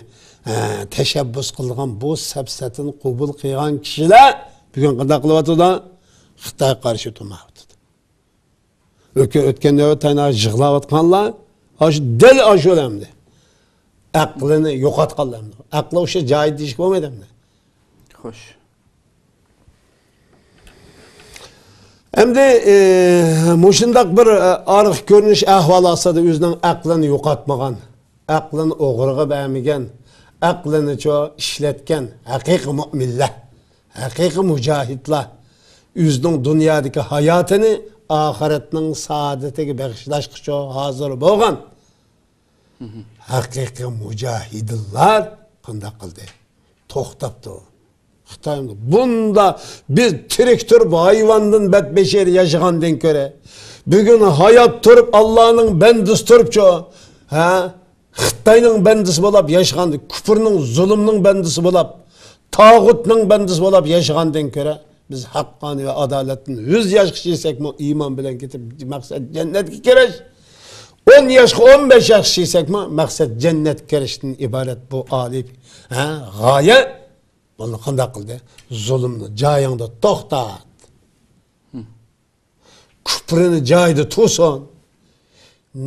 ھە، تەشەببۇس قىلىدىغان بۇ سەپسەتىنى قوبۇل قىلغان كىشىلەر بۈگۈن قانداق قىلىۋاتىدۇ؟ خىتايغا قارشى تۇرمايۋاتىدۇ. ئۆتكەن، ئۆتكەن نۆۋەتتە يىغلاۋاتقانلار ئاشۇ، دەل ئاشۇ ئەمدى. ئەقلىنى يوقاتقانلار ئەمدى. ئەقلى ئوشۇ جايىدا دېيىشكە بولمايدۇ ئەمدى. خوش. ئەمدى، ئى، مۇشۇنداق بىر، ئى، ئارقا كۆرۈنۈش ئەھۋال ئاستىدا ئۆزىنىڭ ئەقلىنى يوقاتمىغان، ئەقلىنى ئوغرىغا بەرمىگەن، ئەقلىنىچۇ ئىشلەتكەن ھەقىقىي مۆمىنلەر، ھەقىقىي مۇجاھىدلار، ئۆزىنىڭ دۇنيادىكى ھاياتىنى ئاخىرەتنىڭ سائادىتىگە بېغىشلاشقىچۇ ھازىر بولغان ھەقىقىي مۇجاھىدلار قانداق قىلدى؟ توختاپتۇ. خىتاي بۇندا بىز تىرىك تۇرۇپ ھايۋاندىن بەتبەشىرە ياشىغاندىن كۆرە، بۈگۈن ھايات تۇرۇپ ئاللانىڭ بەندىسى تۇرۇپچۇ، ھە؟ خىتاينىڭ بەندىسى بولاپ ياشىغاندىن، كۇپرنىڭ، زۇلۇمنىڭ بەندىسى بولاپ، تاغۇتنىڭ بەندىسى بولاپ ياشىغاندىن كۆرە، بىز ھەققانىي ۋە ئادالەتتىن يۈز ياشقىچە يېسەكمۇ ئىمان بىلەن كېتىپ، مەقسەت جەننەتكە كىرىش. ئون ياشقا، ئون بەش ياشقىچە يېسەكمۇ مەقسەت جەننەتكە كىرىشتىن ئىبارەت بۇ ئالىي، ھە، غايە. بۇنى قانداق قىلدى؟ زۇلۇمنى جايىڭدا توختات. كۇپرىنى جايىدا تۇرسۇن.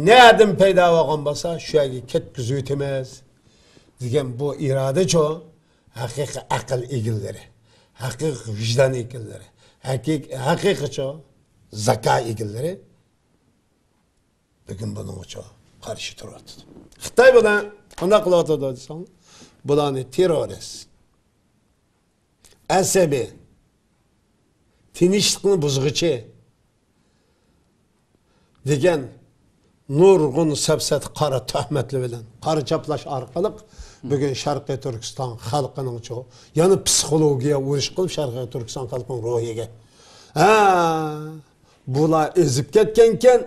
نەدىن پەيدا بولغان بولسا، شۇ يەرگە كەتكۈزۈۋېتىمىز دېگەن بۇ ئىرادىچۇ، ھەقىقىي ئەقىل ئىگىلىرى، ھەقىقىي ۋىجدان ئىگىلىرى، ھەقىق-، ھەقىقىيچۇ زاكا ئىگىلىرى بۈگۈن بۇنىڭغىچۇ قارشى تۇرۇۋاتىدۇ. خىتاي بۇنى قانداق قىلىۋاتىدۇ دېسەڭ، بۇلارنى تېررورىست، ئەسەبىي، تىنچلىقنى بۇزغۇچى دېگەن نۇرغۇن سەپسەتە قارا تۆھمەتلەر بىلەن قارا چاپلاش ئارقىلىق بۈگۈن شەرقىي تۈركىستان خەلقىنىڭچۇ يەنە پسىخولوگىيە ئۇرۇشى قىلىپ، شەرقىي تۈركىستان خەلقىنىڭ روھىگە، ھە، بۇلار ئېزىپ كەتكەنكەن،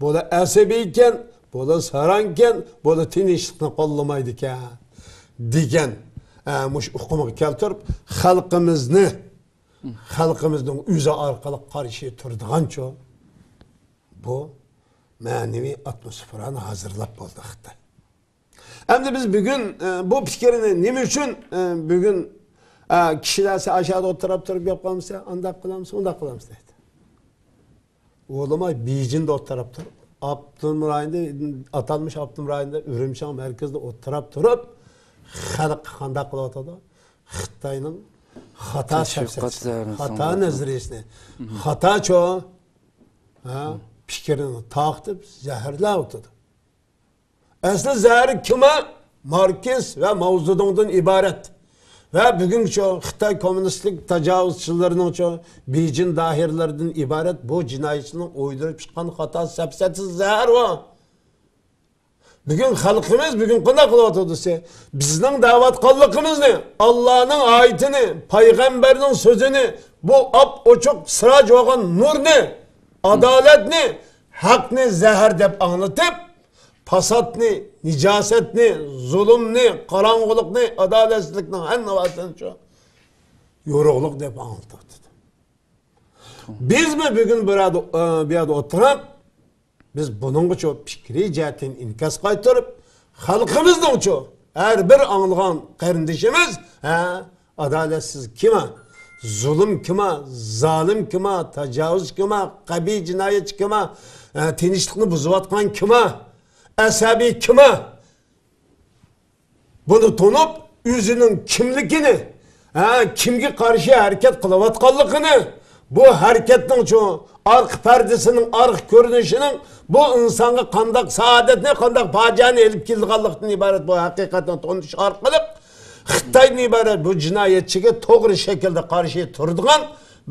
بۇلار ئەسەبىيكەن، بۇلار ساراڭكەن، بۇلار تىنچلىقنى قوللىمايدىكەن دېگەن، ئە، مۇشۇ ئۇقۇمغا كەلتۈرۈپ، خەلقىمىزنى، خەلقىمىزنىڭ ئۆزى ئارقىلىق قارشى تۇرىدىغانچۇ بۇ مەنىۋى ئاتموسفېرانى ھازىرلاپ بولدى خىتاي. ئەمدى بىز بۈگۈن، ئە، بۇ پىكىرنى نېمە ئۈچۈن، ئە، بۈگۈن، ئە، كىشىلەر سە-، ئاشۇيەردە ئولتۇراپ تۇرۇپ گەپ قىلامسە، ئانداق قىلامسە، ئۇنداق قىلامسە دەيدۇ. ئۇلىماي بېيجىڭدا ئولتۇراپ تۇرۇپ، ئاپتونوم رايوندا، ئاتالمىش ئاپتونوم رايوندا ئۈرۈمچىنىڭ مەركىزىدە ئولتۇراپ تۇرۇپ، خەلققە قانداق قىلىۋاتىدۇ؟ خىتاينىڭ خاتا سەپسەتىسىنى، خاتا نەزەرىيەسىنى، خاتاچۇ، ھە، پىكرىنى تارقىتىپ زەھەرلەۋاتىدۇ. ئەسلى زەھەر كىم؟ ماركس ۋە ماۋزېدۇڭدىن ئىبارەت. ۋە بۈگۈنكى شۇ خىتاي كوممۇنىستلىك تاجاۋۇزچىلىرىنىڭ شۇ بېيجىڭ داھىرلىرىدىن ئىبارەت بۇ جىنايەتچىنىڭ ئويدۇرۇپ چىققان خاتا سەپسەتىسى زەھەر ئۇ. بۈگۈن خەلقىمىز بۈگۈن قانداق قىلىۋاتىدۇ دېسە، بىزنىڭ دەۋاتقانلىقىمىزنى، ئاللانىڭ ئايىتىنى، پەيغەمبەرنىڭ سۆزىنى، بۇ ئاپئوچۇق سىراج بولغان نۇرنى، ئادالەتنى، ھەقنى زەھەر دەپ ئاڭلىتىپ، پاساتنى، نىجاسەتنى، زۇلۇمنى، قاراڭغۇلۇقنى، ئادالەتسىزلىكنىڭ ھەممىسىنى شۇ يورۇقلۇق دەپ ئاڭلىتىۋاتىدۇ. بىزمۇ بۈگۈن بۇ يەردە، ئە، بۇ يەردە ئولتۇرۇپ، بىز بۇنىڭغىچۇ پىكرىي جەھەتتىن ئىنكاس قايتۇرۇپ، خەلقىمىزنىڭچۇ ھەر بىر ئاڭلىغان قېرىندىشىمىز، ھە، ئادالەتسىز كىما، زۇلۇم كىما، زالىم كىما، تاجاۋۇز كىما، قەبىھ جىنايەتچى كىما، ھە، تىنچلىقنى بۇزۇۋاتقان كىما، ئەسەبىي كىما، بۇنى تونۇپ، ئۆزىنىڭ كىملىكىنى، ھە، كىمگە قارشى ھەرىكەت قىلىۋاتقانلىقىنى، بۇ ھەرىكەتنىڭچۇ ئارقا پەردىسىنىڭ، ئارقا كۆرۈنۈشىنىڭ بۇ ئىنسانغا قانداق سائادەتنى، قانداق پاجىئەنى ئېلىپ كېلىدىغانلىقتىن ئىبارەت بۇ ھەقىقەتنى تونۇش ئارقىلىق خىتايدىن ئىبارەت بۇ جىنايەتچىگە توغرا شەكىلدە قارشى تۇرىدىغان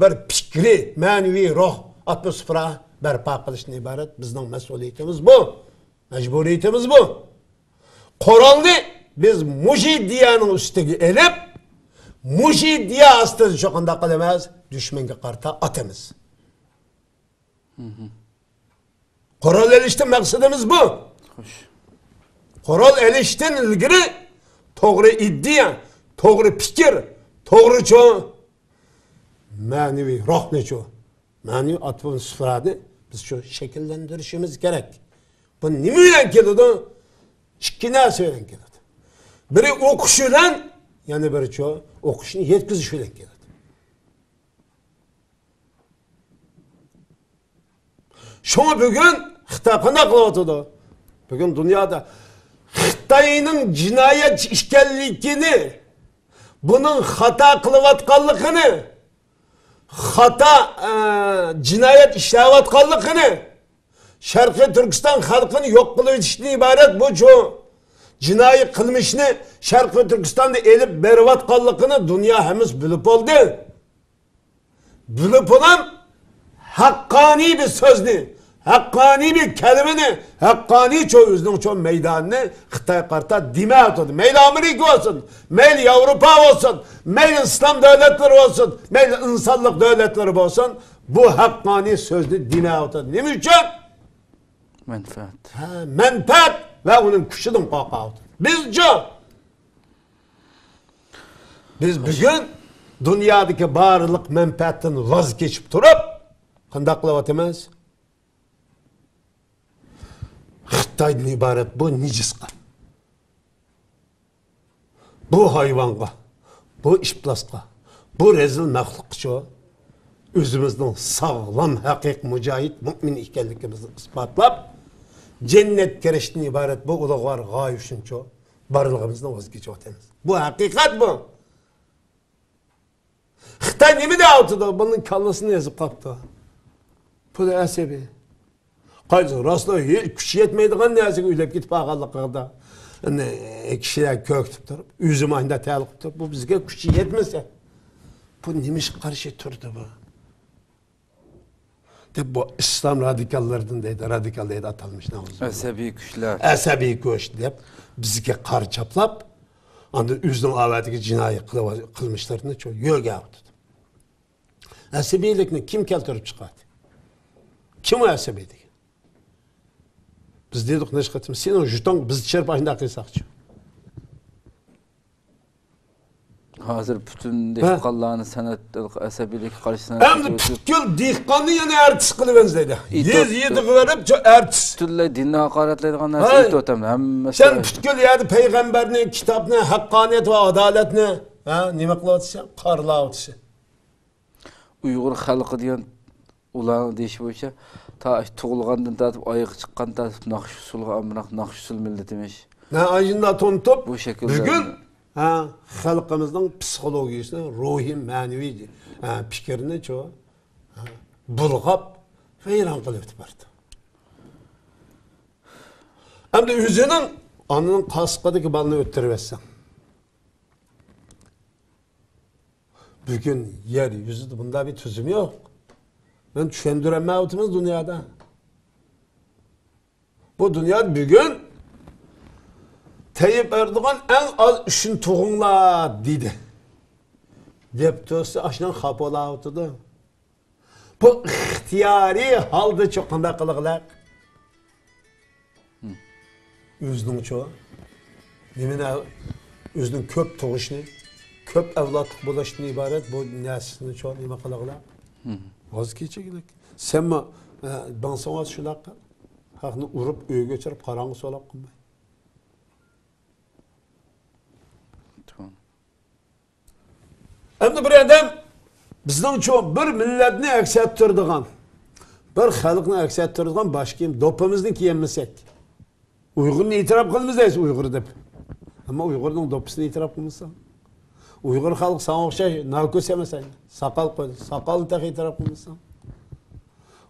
بىر پىكرىي، مەنىۋى روھ، ئاتموسفېرا بەرپا قىلىشتىن ئىبارەت بىزنىڭ مەسئۇلىيىتىمىز بۇ. مەجبۇرىيىتىمىز بۇ. قورالنى بىز مۇشۇ ئىدىيەنىڭ ئۈستىگە ئېلىپ، مۇشۇ ئىدىيە ئاستىدا شۇ قانداق قىلىمىز؟ دۈشمەنگە قارىتا ئاتىمىز. قورال ئېلىشتىن مەقسىتىمىز بۇ. خوش. قورال ئېلىشتىن ئىلگىرى توغرا ئىدىيە، توغرا پىكىر، توغرىچۇ مەنىۋى روھنىچۇ، مەنىۋى ئاتموسفېرانى بىز شۇ شەكىللەندۈرۈشىمىز كېرەك. بۇ نېمە بىلەن كېلىدۇ؟ ئىككى نەرسە بىلەن كېلىدۇ. بىرى ئوقۇش بىلەن، يەنە بىرىچۇ ئوقۇشنى يەتكۈزۈش بىلەن كېلىدۇ. شۇڭا بۈگۈن خىتاي قانداق قىلىۋاتىدۇ؟ بۈگۈن دۇنيادا خىتاينىڭ جىنايەتچى ئىكەنلىكىنى، بۇنىڭ خاتا قىلىۋاتقانلىقىنى، خاتا، ئە، جىنايەت ئىشلەۋاتقانلىقىنى، شەرقىي تۈركىستان خەلقىنى يوق قىلىۋېتىشتىن ئىبارەت بۇ چوڭ جىنايى قىلمىشنى شەرقىي تۈركىستاندا ئېلىپ بېرىۋاتقانلىقىنى دۇنيا ھەممىسى بىلىپ بولدى. بىلىپ بولۇپ، ھەققانىي بىر سۆزنى، ھەققانىي بىر كەلىمىنى، ھەققانىيچۇ ئۆزىنىڭچۇ مەيدانىنى خىتايغا قارىتا دېمەيۋاتىدۇ. مەيلى ئامېرىكا بولسۇن، مەيلى ياۋروپا بولسۇن، مەيلى ئىسلام دۆلەتلىرى بولسۇن، مەيلى ئىنسانلىق دۆلەتلىرى بولسۇن، بۇ ھەققانىي سۆزنى دېمەيۋاتىدۇ. نېمە ئۈچۈن؟ مەنپەئەت. ھە، مەنپەئەت ۋە ئۇنىڭ كۈچىدىن قورقۇۋاتىدۇ. بىزچۇ؟ بىز بۈگۈن دۇنيادىكى بارلىق مەنپەئەتتىن ۋاز كېچىپ تۇرۇپ، قانداق قىلىۋاتىمىز؟ خىتايدىن ئىبارەت بۇ نىجىسقا، بۇ ھايۋانغا، بۇ ئىپلاسقا، بۇ رەزىل مەخلۇققىچۇ ئۆزىمىزنىڭ ساغلام، ھەقىقىي مۇجاھىد، مۇئمىن ئىكەنلىكىمىزنى ئىسپاتلاپ، جەننەتكە كىرىشتىن ئىبارەت بۇ ئۇلۇغۋار غايە ئۈچۈنچۇ بارلىقىمىزنى ۋاز كېچىۋاتىمىز. بۇ ھەقىقەت بۇ. خىتاي نېمە دەۋاتىدۇ؟ بۇنىڭ كاللىسىنى ئېزىپ قاپتۇ. پۇلى ئەسەبىي. قايسى راستلا ھېچ كۈچى يەتمەيدىغان نەرسىگە ئۆيلەپ كېتىپ قالغانلىقىدا، ئەنە، كىشىلەر كۆركۈتۈپ تۇرۇپ، ئۆزى ماينىدا تەلىقىپ تۇرۇپ، بۇ بىزگە كۈچى يەتمىسە، بۇ نېمىشقا قارشى تۇردى بۇ؟ دەپ بۇ ئىسلام رادىكاللىرىدىن دەيدۇ، رادىكال دەيدۇ ئاتالمىشنى. ئەسەبىي كۈچلەر. ئەسەبىي كۈچ دەپ بىزگە قارا چاپلاپ، ئاندىن ئۆزىنىڭ ئاۋاتىدىكى جىنايى قىلىۋ-، قىلمىشلىرىنى چو-، يۆگەۋاتىدۇ. ئەسەبىيلىكنى كىم كەلتۈرۈپ چىقاردى؟ كىم ئۇ ئەسەبىي دېگەن؟ بىز دېدۇق نەچچە قېتىم، سېنىڭ جۇتۇڭ بىز چىرىپ ئاشۇنداق قىلساقچۇ. ھازىر پۈتۈن ھە؟ دېھقانلارنى سەنئەت، ئەسەبىيلىككە قارشى سەنئەت ئەمدى كۆرسىتىپ، پۈتكۈل دېھقاننى يەنە ئارتىس قىلىۋەنسەيدە. ئېيتىۋەتتى. يېزا يېزىغا بېرىپ، شۇ ئارتىس. پۈتۈنلەي دىننى ھاقارەتلەيدىغان نەرسە ھەي. ئېيتىۋاتامدۇ؟ ھەممىسى سەن پۈتكۈل يەردە پەيغەمبەرنى، كىتابنى، ھەققانىيەت ۋە ئادالەتنى، ھە، نېمە قىلىۋاتىسەن؟ قارىلاۋاتىسەن. ئۇيغۇر خەلقى دېگەن ئۇلارنىڭ دېيىشى بويىچە، تا تۇغۇلغاندىن تارتىپ، ئايىغى چىققاندىن تارتىپ، ناخشا-ئۇسسۇلغا ئامراق، ناخشا-ئۇسسۇل مىللىتىمىش. ھە، ئاشۇنداق تونۇتۇپ، بۇ شەكىلدە بۈگۈن، ھە، خەلقىمىزنىڭ پسىخولوگىيىسىنى، روھىي، مەنىۋى، ھە، پىكرىنىچۇ، ھە، بۇلغاپ، ۋەيران قىلىۋېتىپ بارىدۇ. ئەمدى ئۆزىنىڭ ئانىنىڭ قاسىقىدىكى بالىنى ئۆلتۈرۈۋەتسەڭ، بۈگۈن يەر يۈزىدە بۇنداق بىر تۈزۈم يوق. مەن چۈشەندۈرەلمەيۋاتىمىز دۇنيادا. بۇ دۇنيادا بۈگۈن تەييىپ ئەردوغان ئەڭ ئاز ئۈچنى تۇغۇڭلار دېدى. دەپ تۇرسا، ئاشۇنىڭ خاپا بولاۋاتىدۇ. بۇ ئىختىيارىي ھالدىچۇ قانداق قىلغىلى؟ ئۆزىنىڭچۇ نېمىنى، ئۆزىنىڭ كۆپ تۇغۇشنى، كۆپ ئەۋلادلىق بولۇشتىن ئىبارەت بۇ نەرسىنىچۇ نېمە قىلغىلى؟ ۋاز كېچىگىلىك. سەنمۇ، ئە، بىڭسىڭ شۇنداق قىل. خەقنى ئۇرۇپ، ئۆيگە ئۆچۈرۈپ، قاراڭغۇ سولاپ قىلماي. ئەمدى بىر ئادەم بىزنىڭچۇ بىر مىللەتنى ئەكس ئەتتۈرىدىغان، بىر خەلقنى ئەكس ئەتتۈرىدىغان باش كىيىم، دوپپىمىزنى كىيەلمىسەك، ئۇيغۇرنى ئېتىراپ قىلىمىز دەيسىز ئۇيغۇر دەپ. ئەمما ئۇيغۇرنىڭ دوپپىسىنى ئېتىراپ قىلمىساڭ، ئۇيغۇر خەلقى ساڭا ئوخشاش ناكوس ئەمەس ئەينى. ساقال قويدى، ساقالنى تېخى ئېتىراپ قىلمىساڭ.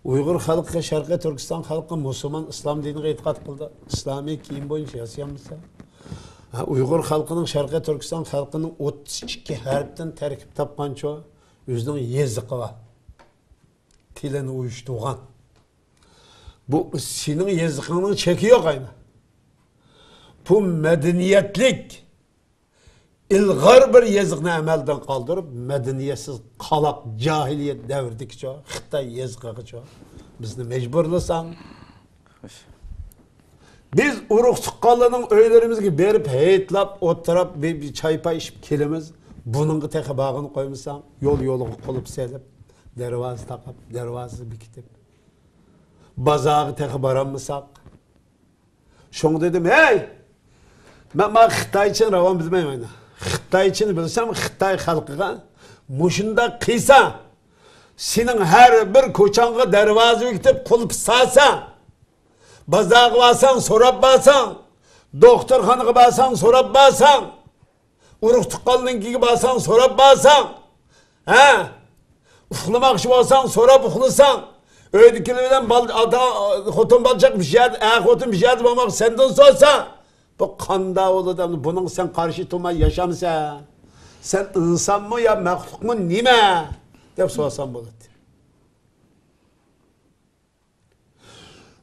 ئۇيغۇر خەلقى، شەرقىي تۈركىستان خەلقى مۇسۇلمان، ئىسلام دىنىغا ئېتىقاد قىلدى. ئىسلامىي كىيىم بويىچە ياسىيالمىسا، ھە، ئۇيغۇر خەلقىنىڭ، شەرقىي تۈركىستان خەلقىنىڭ ئوتتۇز ئىككى ھەرپتىن تەركىب تاپقانچۇ، ئۆزىنىڭ يېزىقى بار. تىلىنى ئۇيۇشتۇرغان. بۇ سېنىڭ يېزىقىڭنىڭ چېكى يوق ئەينى. بۇ مەدەنىيەتلىك، ئىلغار بىر يېزىقنى ئەمەلدىن قالدۇرۇپ، مەدەنىيەتسىز، قالاق، جاھىلىيەت دەۋرىدىكىچۇ، خىتاي يېزىقىغىچۇ بىزنى مەجبۇرلىساڭ، بىز ئۇرۇق تۇغقانلارنىڭ ئۆيلىرىمىزگە بېرىپ، ھېيتلاپ، ئولتۇراپ، بىر، بىر چاي-پاي ئىچىپ كېلىمىز. بۇنىڭغا تېخى بارغىنى قويمىساڭ، يول-يولىغا قۇلۇپ سېلىپ، دەرۋازا تاقاپ، دەرۋازا بېكىتىپ، بازارغا تېخى بارالمىساق. شۇڭا دېدىم، ھەي! مەن مانا خىتايچىنى راۋان بىلمەيمەن. خىتايچىنى بىلسەم، خىتاي خەلقىگە مۇشۇنداق قىلسا، سېنىڭ ھەر بىر كوچاڭغا دەرۋازا بېكىتىپ، قۇلۇپ سالسا، بازارغا بارساڭ، سوراپ بارساڭ، دوختۇرخانىغا بارساڭ، سوراپ بارساڭ، ئۇرۇق تۇغقاننىڭكىگە بارساڭ، سوراپ بارساڭ، ھە؟ ئۇخلىماقچى بولساڭ، سوراپ ئۇخلىساڭ، ئۆيدىكىلەر بىلەن بال-، ئاتا، خوتۇن بالىچاق بىر يەردە، ئەر خوتۇن بىر يەردە بولماق سەندىن سورىسا، بۇ قانداق بولىدۇ؟ بۇنىڭغا سەن قارشى تۇرماي ياشامسەن؟ سەن ئىنسانمۇ يا مەخلۇقمۇ نېمە؟ دەپ سورىسام بولاتتى.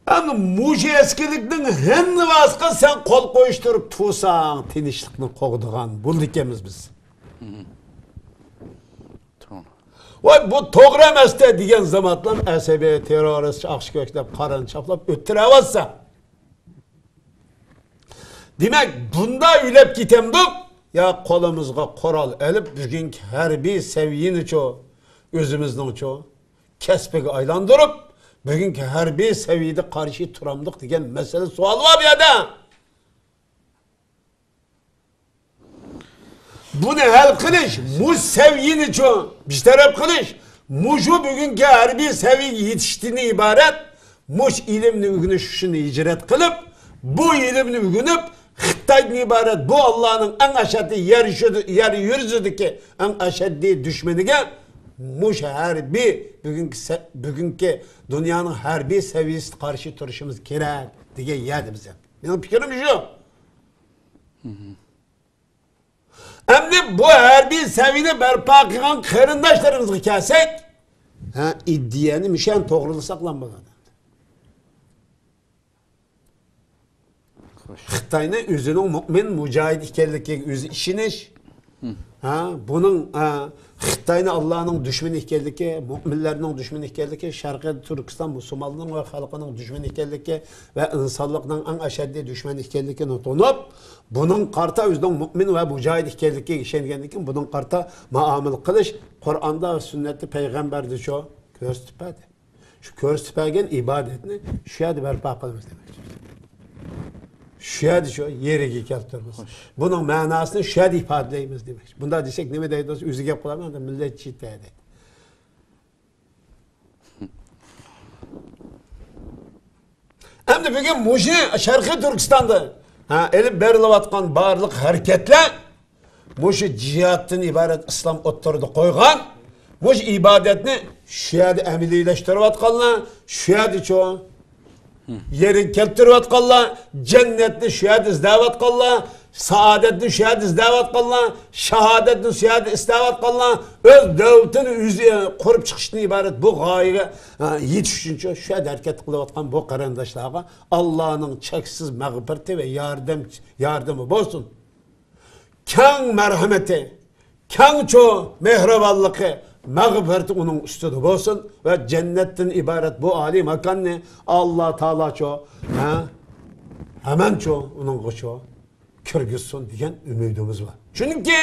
ئەمدى مۇشۇ ئەسكىلىكنىڭ ھەممىسىگە سەن قول قويۇشتۇرۇپ تۇرساڭ، تىنچلىقنى قوغدىغان بولىدىكەنمىز بىز. توغرا. ۋاي، بۇ توغرا ئەمەستە دېگەن زامانلام ئەسەبىي، تېررورىستچە، ئاقچى كۆكلەپ، قارىنى چاپلاپ ئۆتتۈرەۋاتسا. دېمەك، بۇندا ئۆلۈپ كېتەمدۇق، يا قولىمىزغا قورال ئېلىپ، بۈگۈنكى ھەربىي سەۋىيىنىچۇ، ئۆزىمىزنىڭچۇ، كەسپىگە ئايلاندۇرۇپ، بۈگۈنكى ھەربىي سەۋىيىدە قارشى تۇرامدۇق دېگەن مەسىلە سوئال بار بۇ يەردە. بۇنى ھەل قىلىش، مۇشۇ سەۋىيىنىچۇ بىر تەرەپ قىلىش، مۇشۇ بۈگۈنكى ھەربىي سەۋىيىگە يېتىشتىن ئىبارەت، مۇشۇ ئىلىمنى ئۆگىنىش ئۈچۈن ھىجرەت قىلىپ، بۇ ئىلىمنى ئۆگىنىپ، خىتايدىن ئىبارەت بۇ ئاللانىڭ ئەڭ ئەشەددىي يەر يۈزى-، يەر يۈزىدىكى ئەڭ ئەشەددىي دۈشمىنىگە مۇشۇ ھەربىي بۈگۈنكى سە-، بۈگۈنكى دۇنيانىڭ ھەربىي سەۋىيىسىگە قارشى تۇرۇشىمىز كېرەك دېگەن يەردە بىز. مېنىڭ پىكرىم شۇ. ئەمدى بۇ ھەربىي سەۋىيىنى بەرپا قىلغان قېرىنداشلىرىمىزغا كەلسەك، ھە، ئىدىيەنى مۇشۇ يەردە توغرىلىساقلا بولىدۇ. خىتاينى ئۆزىنىڭ مۇئمىن، مۇجاھىد ئىكەنلىكىگە ئۆزى ئىشىنىش. ھە، بۇنىڭ، ھە، خىتاينى ئاللانىڭ دۈشمىنى ئىكەنلىكى، مۇئمىنلارنىڭ دۈشمىنى ئىكەنلىكى، شەرقىي تۈركىستان مۇسۇلمانلىرىنىڭ ۋە خەلقىنىڭ دۈشمىنى ئىكەنلىكى ۋە ئىنسانلىقنىڭ ئەڭ ئەشەددىي دۈشمىنى ئىكەنلىكىنى تونۇپ، بۇنىڭغا قارىتا ئۆزىنىڭ مۇئمىن ۋە مۇجاھىد ئىكەنلىكىگە ئىشەنگەندىن كېيىن، بۇنىڭغا قارىتا مۇئامىلە قىلىش قۇرئاندا ۋە سۈننەتتە پەيغەمبەردىچۇ كۆرسىتىپ بەردى. شۇ كۆرسىتىپ بەرگەن ئىبادەتنى شۇ يەردە بەرپا قىلىمىز دېمەكچى. شۇ يەردە شۇ يېرىگە كەلتۈرىمىز. خوش. بۇنىڭ مەناسىنى شۇ يەردە ئىپادىلەيمىز دېمەكچى. بۇنداق دېسەك نېمە دەيدۇ؟ ئۆزى گەپ قىلامەن، مىللەتچى دەيدۇ. ئەمدى بۈگۈن مۇشۇ شەرقىي تۈركىستاندا، ھە، ئېلىپ بېرىلىۋاتقان بارلىق ھەرىكەتلەر مۇشۇ جىھادتىن ئىبارەت ئىسلام ئوتتۇرىدا قويغان، مۇشۇ ئىبادەتنى شۇ يەردە ئەمەلىيلەشتۈرۈۋاتقانلار، شۇ يەردىچۇ يېرىگە كەلتۈرۈۋاتقانلار، جەننەتنى شۇ يەردە ئىزدەۋاتقانلار، سائادەتنى شۇ يەردە ئىزدەۋاتقانلار، شاھادەتنى شۇ يەردە ئىزدەۋاتقانلار، ئۆز دۆلىتىنى ئۆزى قۇرۇپ چىقىشتىن ئىبارەت بۇ غايىگە، ھە، يېتىش ئۈچۈنچۇ شۇ يەردە ھەرىكەت قىلىۋاتقان بۇ قېرىنداشلارغا ئاللانىڭ چەكسىز مەغپىرىتى ۋە ياردەم، ياردىمى بولسۇن. كەڭ مەرھەمىتى، كەڭچۇ مېھرىبانلىقى، مەغپىرىتى ئۇنىڭ ئۈستىدە بولسۇن ۋە جەننەتتىن ئىبارەت بۇ ئالىي ماكاننى ئاللا تائالاچۇ، ھە، ھەمەنچۇ ئۇنىڭغىچۇ كىرگۈزسۇن دېگەن ئۈمىدىمىز بار. چۈنكى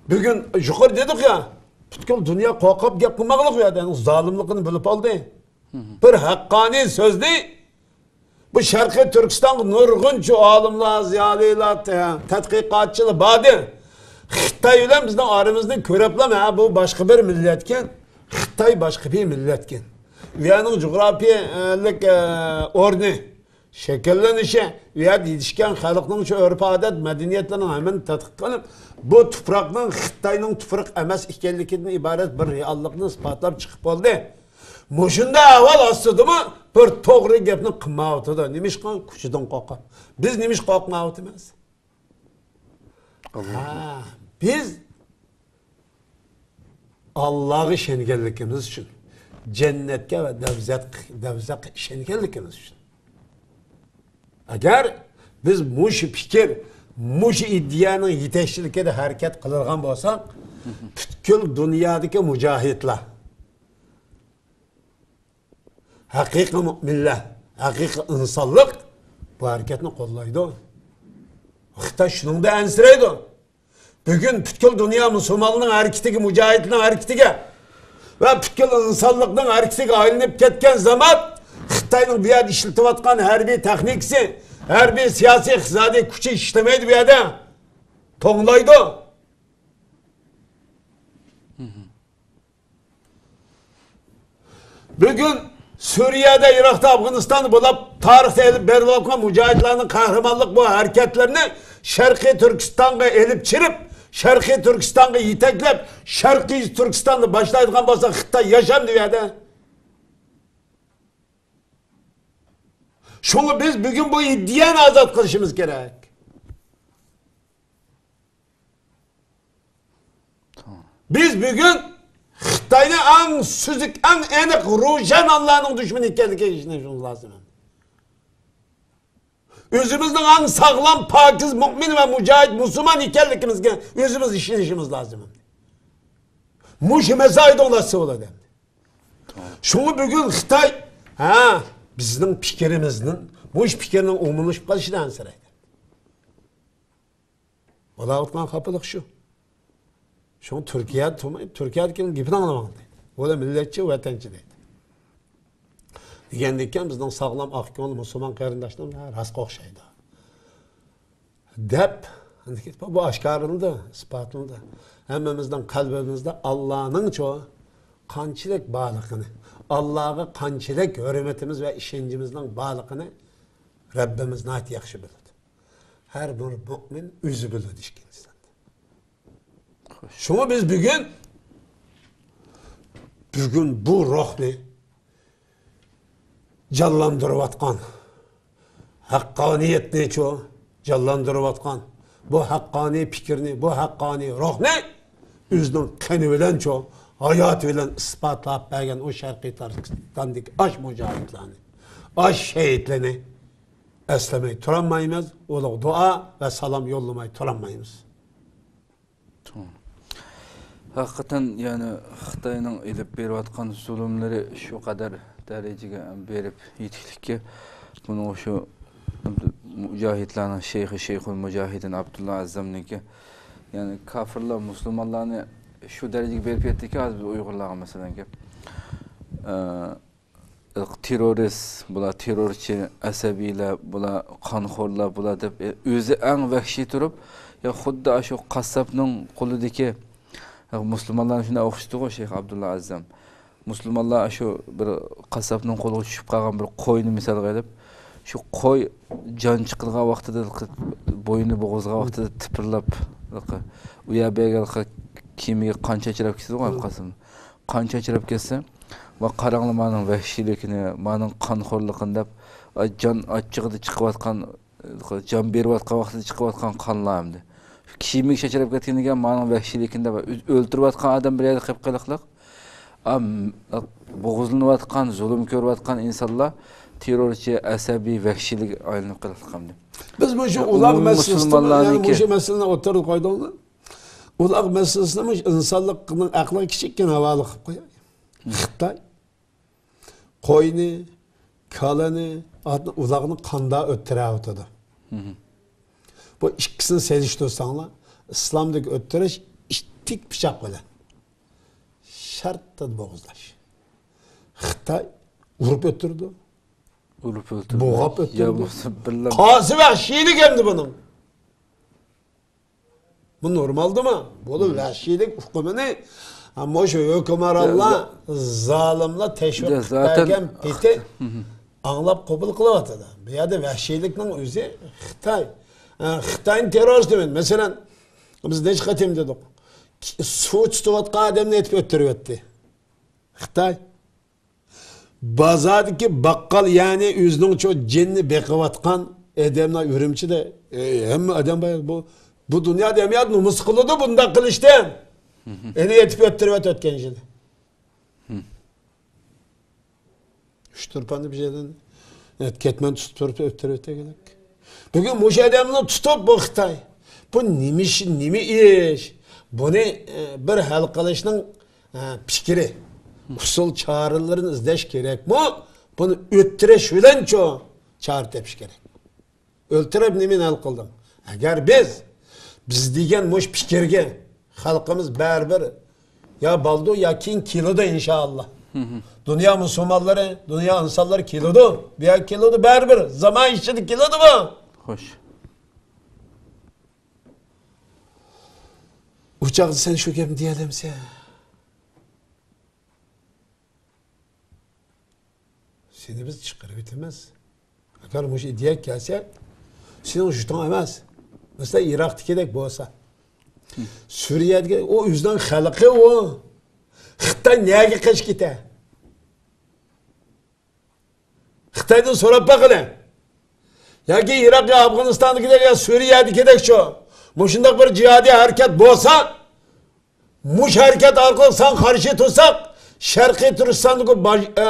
بۈگۈن يۇقىرى دېدۇق يا، پۈتكۈل دۇنيا قورقۇپ گەپ قىلماقلىق يا، زالىملىقىنى بىلىپ ئالدى. بىر ھەققانىي سۆزنى بۇ شەرقىي تۈركىستانغا نۇرغۇنچە ئالىملار، زىيالىيلار، تە-، تەتقىقاتچىلار باردى. خىتاي بىلەن بىزنىڭ ئارىمىزنى كۆرۈپلا، ھە، بۇ باشقا بىر مىللەتكەن، خىتاي باشقا بىر مىللەتكەن. ئۇ يەرنىڭ جۇغراپىيەلىك، ئە، ئورنى، شەكىللىنىشى، ئۇ يەردە يېتىشكەن خەلقنىڭ شۇ ئۆرپ-ئادەت، مەدەنىيەتلىرىنىڭ ھەممىنى تەتقىق قىلىپ، بۇ تۇپراقنىڭ خىتاينىڭ تۇپرىقى ئەمەس ئىكەنلىكىدىن ئىبارەت بىر رېئاللىقنى ئىسپاتلاپ چىقىپ بولدى. مۇشۇنداق ئەھۋال ئاستىدىمۇ بىر توغرا گەپنى قىلمايۋاتىدۇ. نېمىشقا؟ كۈچىدىن قورقۇپ. بىز نېمىشقا قورقمايۋاتىمىز؟ ھە، بىز ئاللاغا ئىشەنگەنلىكىمىز ئۈچۈن، جەننەتكە ۋە دەۋزەت-، دەۋزەخكە ئىشەنگەنلىكىمىز ئۈچۈن. ئەگەر بىز مۇشۇ پىكىر، مۇشۇ ئىدىيەنىڭ يېتەكچىلىكىدە ھەرىكەت قىلىدىغان بولساق، پۈتكۈل دۇنيادىكى مۇجاھىدلار، ھەقىقىي مۇئمىنلار، ھەقىقىي ئىنسانلىق بۇ ھەرىكەتنى قوللايدۇ. خىتاي شۇنىڭدا ئەنسىرەيدۇ. بۈگۈن پۈتكۈل دۇنيا مۇسۇلمانلىرىنىڭ ھەرىكىتىگە، مۇجاھىدلارنىڭ ھەرىكىتىگە ۋە پۈتكۈل ئىنسانلىقنىڭ ھەرىكىتىگە ئايلىنىپ كەتكەن زامات، خىتاينىڭ بۇ يەردە ئىشلىتىۋاتقان ھەربىي تېخنىكىسى، ھەربىي، سىياسىي، ئىقتىسادىي كۈچى ئىشلىمەيدۇ بۇ يەردە. توڭلايدۇ. بۈگۈن سۈرىيەدە، ئىراقتا، ئافغانىستاندا بولۇپ، تارىختا ئېلىپ بېرىلىۋاتقان مۇجاھىدلارنىڭ قەھرىمانلىق بۇ ھەرىكەتلىرىنى شەرقىي تۈركىستانغا ئېلىپ چىرىپ، شەرقىي تۈركىستانغا يېتەكلەپ، شەرقىي تۈركىستاندا باشلايدىغان بولسا، خىتاي ياشامدۇ بۇ يەردە؟ شۇڭا بىز بۈگۈن بۇ ئىدىيەنى ئازاد قىلىشىمىز كېرەك. بىز بۈگۈن خىتاينى ئەڭ سۈزۈك، ئەڭ ئېنىق، روشەن ئاللانىڭ دۈشمىنى ئىكەنلىكىگە ئىشىنىشىمىز لازىم. ئۆزىمىزنىڭ ئەڭ ساغلام، پاكىز، مۇئمىن ۋە مۇجاھىد مۇسۇلمان ئىكەنلىكىمىزگە ئۆزىمىز ئىشىنىشىمىز لازىم. مۇشۇ مەسىلە ئايدىڭلاشسا بولىدۇ ئەمدى. شۇڭا بۈگۈن خىتاي، ھە، بىزنىڭ پىكرىمىزنىڭ، مۇشۇ پىكىرنىڭ ئومۇملىشىپ قېلىشىدىن ئەنسىرەيدۇ. بولاۋاتقان خاپىلىق شۇ. شۇڭا تۈركىيە تۇرماي، تۈركىيەدىكىنىڭ گېپىنى ئاڭلىماڭ دەيدۇ. ئۇلار مىللەتچى، ۋەتەنچى دەيدۇ. دېگەندىكىن بىزنىڭ ساغلام، ئاق كۆڭۈل مۇسۇلمان قېرىنداشلىرىمىز، ھە، راستقا ئوخشايدۇ. دەپ، بۇ ئاشكارىلىنىدۇ، ئىسپاتلىنىدۇ. ھەممىمىزنىڭ قەلبىمىزدە ئاللانىڭچۇ قانچىلىك بارلىقىنى، ئاللاغا قانچىلىك ھۆرمىتىمىز ۋە ئىشەنچىمىزنىڭ بارلىقىنى رەببىمىز ناھايىتى ياخشى بىلىدۇ. ھەر بىر مۇئمىن ئۆزى بىلىدۇ ئىككىنچىسىنى. شۇڭا بىز بۈگۈن، بۈگۈن بۇ روھنى جانلاندۇرۇۋاتقان، ھەققانىيەتنىچۇ جانلاندۇرۇۋاتقان، بۇ ھەققانىي پىكىرنى، بۇ ھەققانىي روھنى ئۆزىنىڭ قېنى بىلەنچۇ، ھاياتى بىلەن ئىسپاتلاپ بەرگەن ئۇ شەرقىي تۈركىستاندىكى ئاش مۇجاھىدلارنى، ئاش شېھىتلىرىنى ئەسلىمەي تۇرالمايمىز، ئۇلۇغ دۇئا ۋە سالام يوللىماي تۇرالمايمىز. ھەقىقەتەن، يەنى خىتاينىڭ ئېلىپ بېرىۋاتقان زۇلۇملىرى شۇ قەدەر دەرىجىگە بېرىپ يېتىكلىككە، بۇنىڭ شۇ مۇجاھىدلارنىڭ شەيخى، شەيخۇل مۇجاھىدىن ئابدۇللا ئەزەمنىڭكى، يەنى كاپىرلار مۇسۇلمانلارنى شۇ دەرىجىگە بېرىپ يەتتىكى، ھازىر بىز ئۇيغۇرلارغا مەسىلەنكى، ئە، تېررورىست، بۇلار تېررورچى، ئەسەبىيلەر، بۇلار قانخورلار، بۇلار دەپ، ئۆزى ئەڭ ۋەھشىي تۇرۇپ، يا خۇددى ئاشۇ قاسساپنىڭ قولىدىكى، مۇسۇلمانلارنى شۇنداق ئوخشىتىدىغۇ شەيخ ئابدۇللا ئەزەم. مۇسۇلمانلار ئاشۇ بىر قاسساپنىڭ قولىغا چۈشۈپ قالغان بىر قوينى مىسالغا ئېلىپ، شۇ قوي جان چىقىرغان ۋاقتىدا، بوينى بوغۇزلىغان ۋاقتىدا تىپىرلاپ، ئۇ يەر بەرگەن كىيىمىگە قان چاچراپ كېتىدىغۇ، قاسساپ. قان چاچراپ كەتسە، ۋا قاراڭلار مانىڭ ۋەھشىيلىكىنى، مانىڭ قانخورلۇقىنى دەپ، ئا، جان ئاچچىقىدا چىقىۋاتقان، جان بېرىۋاتقان ۋاقتىدا چىقىۋاتقان قانلار ئەمدى. كىيىمىگە چاچراپ كەتكىنىگە مانىڭ ۋەھشىيلىكىنى دەپ، ئۆ-، ئۆلتۈرۈۋاتقان ئادەم بىر يەردە قېلىپ قېلىقلىق. ئا، م-، ئا، بوغۇزلىنىۋاتقان، زۇلۇم كۆرۈۋاتقان ئىنسانلار تېررورچى، ئەسەبىي، ۋەھشىيلىككە ئايلىنىپ قېلىقلىق ئەمدى. بىز مۇشۇ يا، ئۇلاغ ئومۇمىي مەسىلىسىدىمۇ، يەنى مۇسۇلمانلارنىڭكى مۇشۇ مەسىلىنى ئوتتۇرىغا قويدۇڭلار. ئۇلاغ مەسىلىسىنى مۇشۇ ئىنسانلىقنىڭ ئەقلىگە كىچىككىنە ھاۋالە قىلىپ قوياي. خىتاي قوينى، كالىنى، ئاتنى، ئۇلاغنى قاندا ئۆتتۈرەۋاتىدۇ. بۇ ئىككىسىنى سېلىشتۇرساڭلار، ئىسلامدىكى ئۆتتۈرۈش ئىتتىك پىچاق بىلەن شارتتىن بوغۇزلاش. خىتاي ئۇرۇپ ئۆتتۈرىدۇ. ئۇرۇپ ئۆلتۈرىدۇ. بوغاپ ئۆتتۈرىدۇ. يا بولمىسا بىرلا قازى ۋەھشىيلىك ئەمدى بۇنىڭ. بۇ نورمالدىمۇ؟ بۇ ۋەھشىيلىك ئۇقۇمىنى، ھە، مۇشۇ ھۆكۈمرانلار، يا، يا، زالىملار تەشۋىق يا، قىلىپ زاتەن بەرگەن پېتى ئاڭلاپ قوبۇل قىلىۋاتىدۇ. بۇ يەردە ۋەھشىيلىكنىڭ ئۆزى خىتاي. ھە، خىتاينى تېررورىست دېمەيدۇ. مەسىلەن، بىز نەچچە قېتىم دېدۇق. سۇ تۇتۇۋاتقان ئادەمنى ئېتىپ ئۆلتۈرۈۋەتتى. خىتاي. بازاردىكى باققال، يەنى ئۆزىنىڭچۇ جېنىنى بېقىۋاتقان ئادەملەر ئۈرۈمچىدە، ئە، ھەممە ئادەم بار. بۇ، بۇ دۇنيادا ھەممە يەردە نومۇس قىلىدۇ بۇنداق قىلىشتىن. ئېنى ئېتىپ ئۆتتۈرۈۋەت ئۆتكەن يىلى. ئۈچ تۇرپاننى بىر يەردىن، ئە، كەتمەن تۇتۇپ تۇرۇپ ئۆتتۈرۈۋەتكەنلىك. بۈگۈن مۇشۇ ئادەمنى تۇتۇپ بۇ خىتاي. بۇ نېمە ئىش، نېمە ئىش؟ بۇنى، ئە، بىر ھەل قىلىشنىڭ، ئە، پىكرى، ئۇسۇل چارىلىرىنى ئىزدەش كېرەكمۇ؟ بۇنى ئۆتتۈرۈش بىلەنچۇ چارە تېپىش كېرەك. ئۆلتۈرۈپ نېمىنى ھەل قىلدىڭ؟ ئەگەر بىز، بىز دېگەن مۇش پىكىرگە خەلقىمىز بەرىبىر يا بالدۇ، يا كېيىن كېلىدۇ، ئىنشائاللا. دۇنيا مۇسۇلمانلىرى، دۇنيا ئىنسانلىرى كېلىدۇ. بۇ يەرگە كېلىدۇ بەرىبىر. زامان ئىچىدە كېلىدۇ بۇ. خوش. ئۇ چاغدا سەن شۇ گەپنى دېيەلەمسەن؟ سېنى بىز چىقىرىۋېتىمىز. ئەگەر مۇشۇ ئىدىيەگە كەلسە، سېنىڭ يۇرتۇڭ ئەمەس. مەسىلەن، ئىراقتىكىدەك بولسا. سۈرىيەدىكى، ئۇ ئۆزىنىڭ خەلقى ئۇ. خىتاي نەگە قېچىپ كېتە؟ خىتايدىن سوراپ باقىلى. ياكى ئىراق يا ئافغانىستاندىكىدەك يا سۈرىيەدىكىدەك شۇ. مۇشۇنداق بىر جىھادىي ھەرىكەت بولسا، مۇشۇ ھەرىكەت ئارقىلىق ساڭا قارشى تۇرساق، شەرقىي تۈركىستاندىكى باش-، ئە،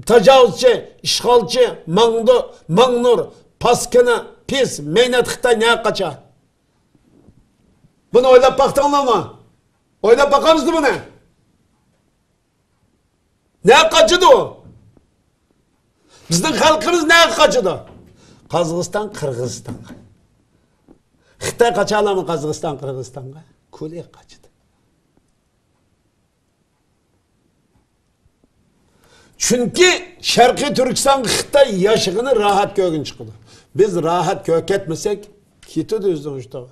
تاجاۋۇزچى، ئىشغالچى، ماڭدۇ-، ماڭنۇر، پاسكىنا، پىس، مەينەت خىتاي نەگە قاچا؟ بۇنى ئويلاپ باقتىڭلارمۇ؟ ئويلاپ باقامسىز بۇنى؟ نەگە قاچىدۇ؟ بىزنىڭ خەلقىمىز نەگە قاچىدۇ؟ قازاقىستان، قىرغىزىستانغا. خىتاي قاچالامدۇ قازاقىستان، قىرغىزىستانغا؟ كولىيە قاچىدۇ. چۈنكى شەرقىي تۈركىستانغا خىتاي ياشىغىنى راھەت كۆرگىنى چىقىدۇ. بىز راھەت كۆرۈپ كەتمىسەك، كېتىدۇ ئۆزىنىڭ يۇرتىغا.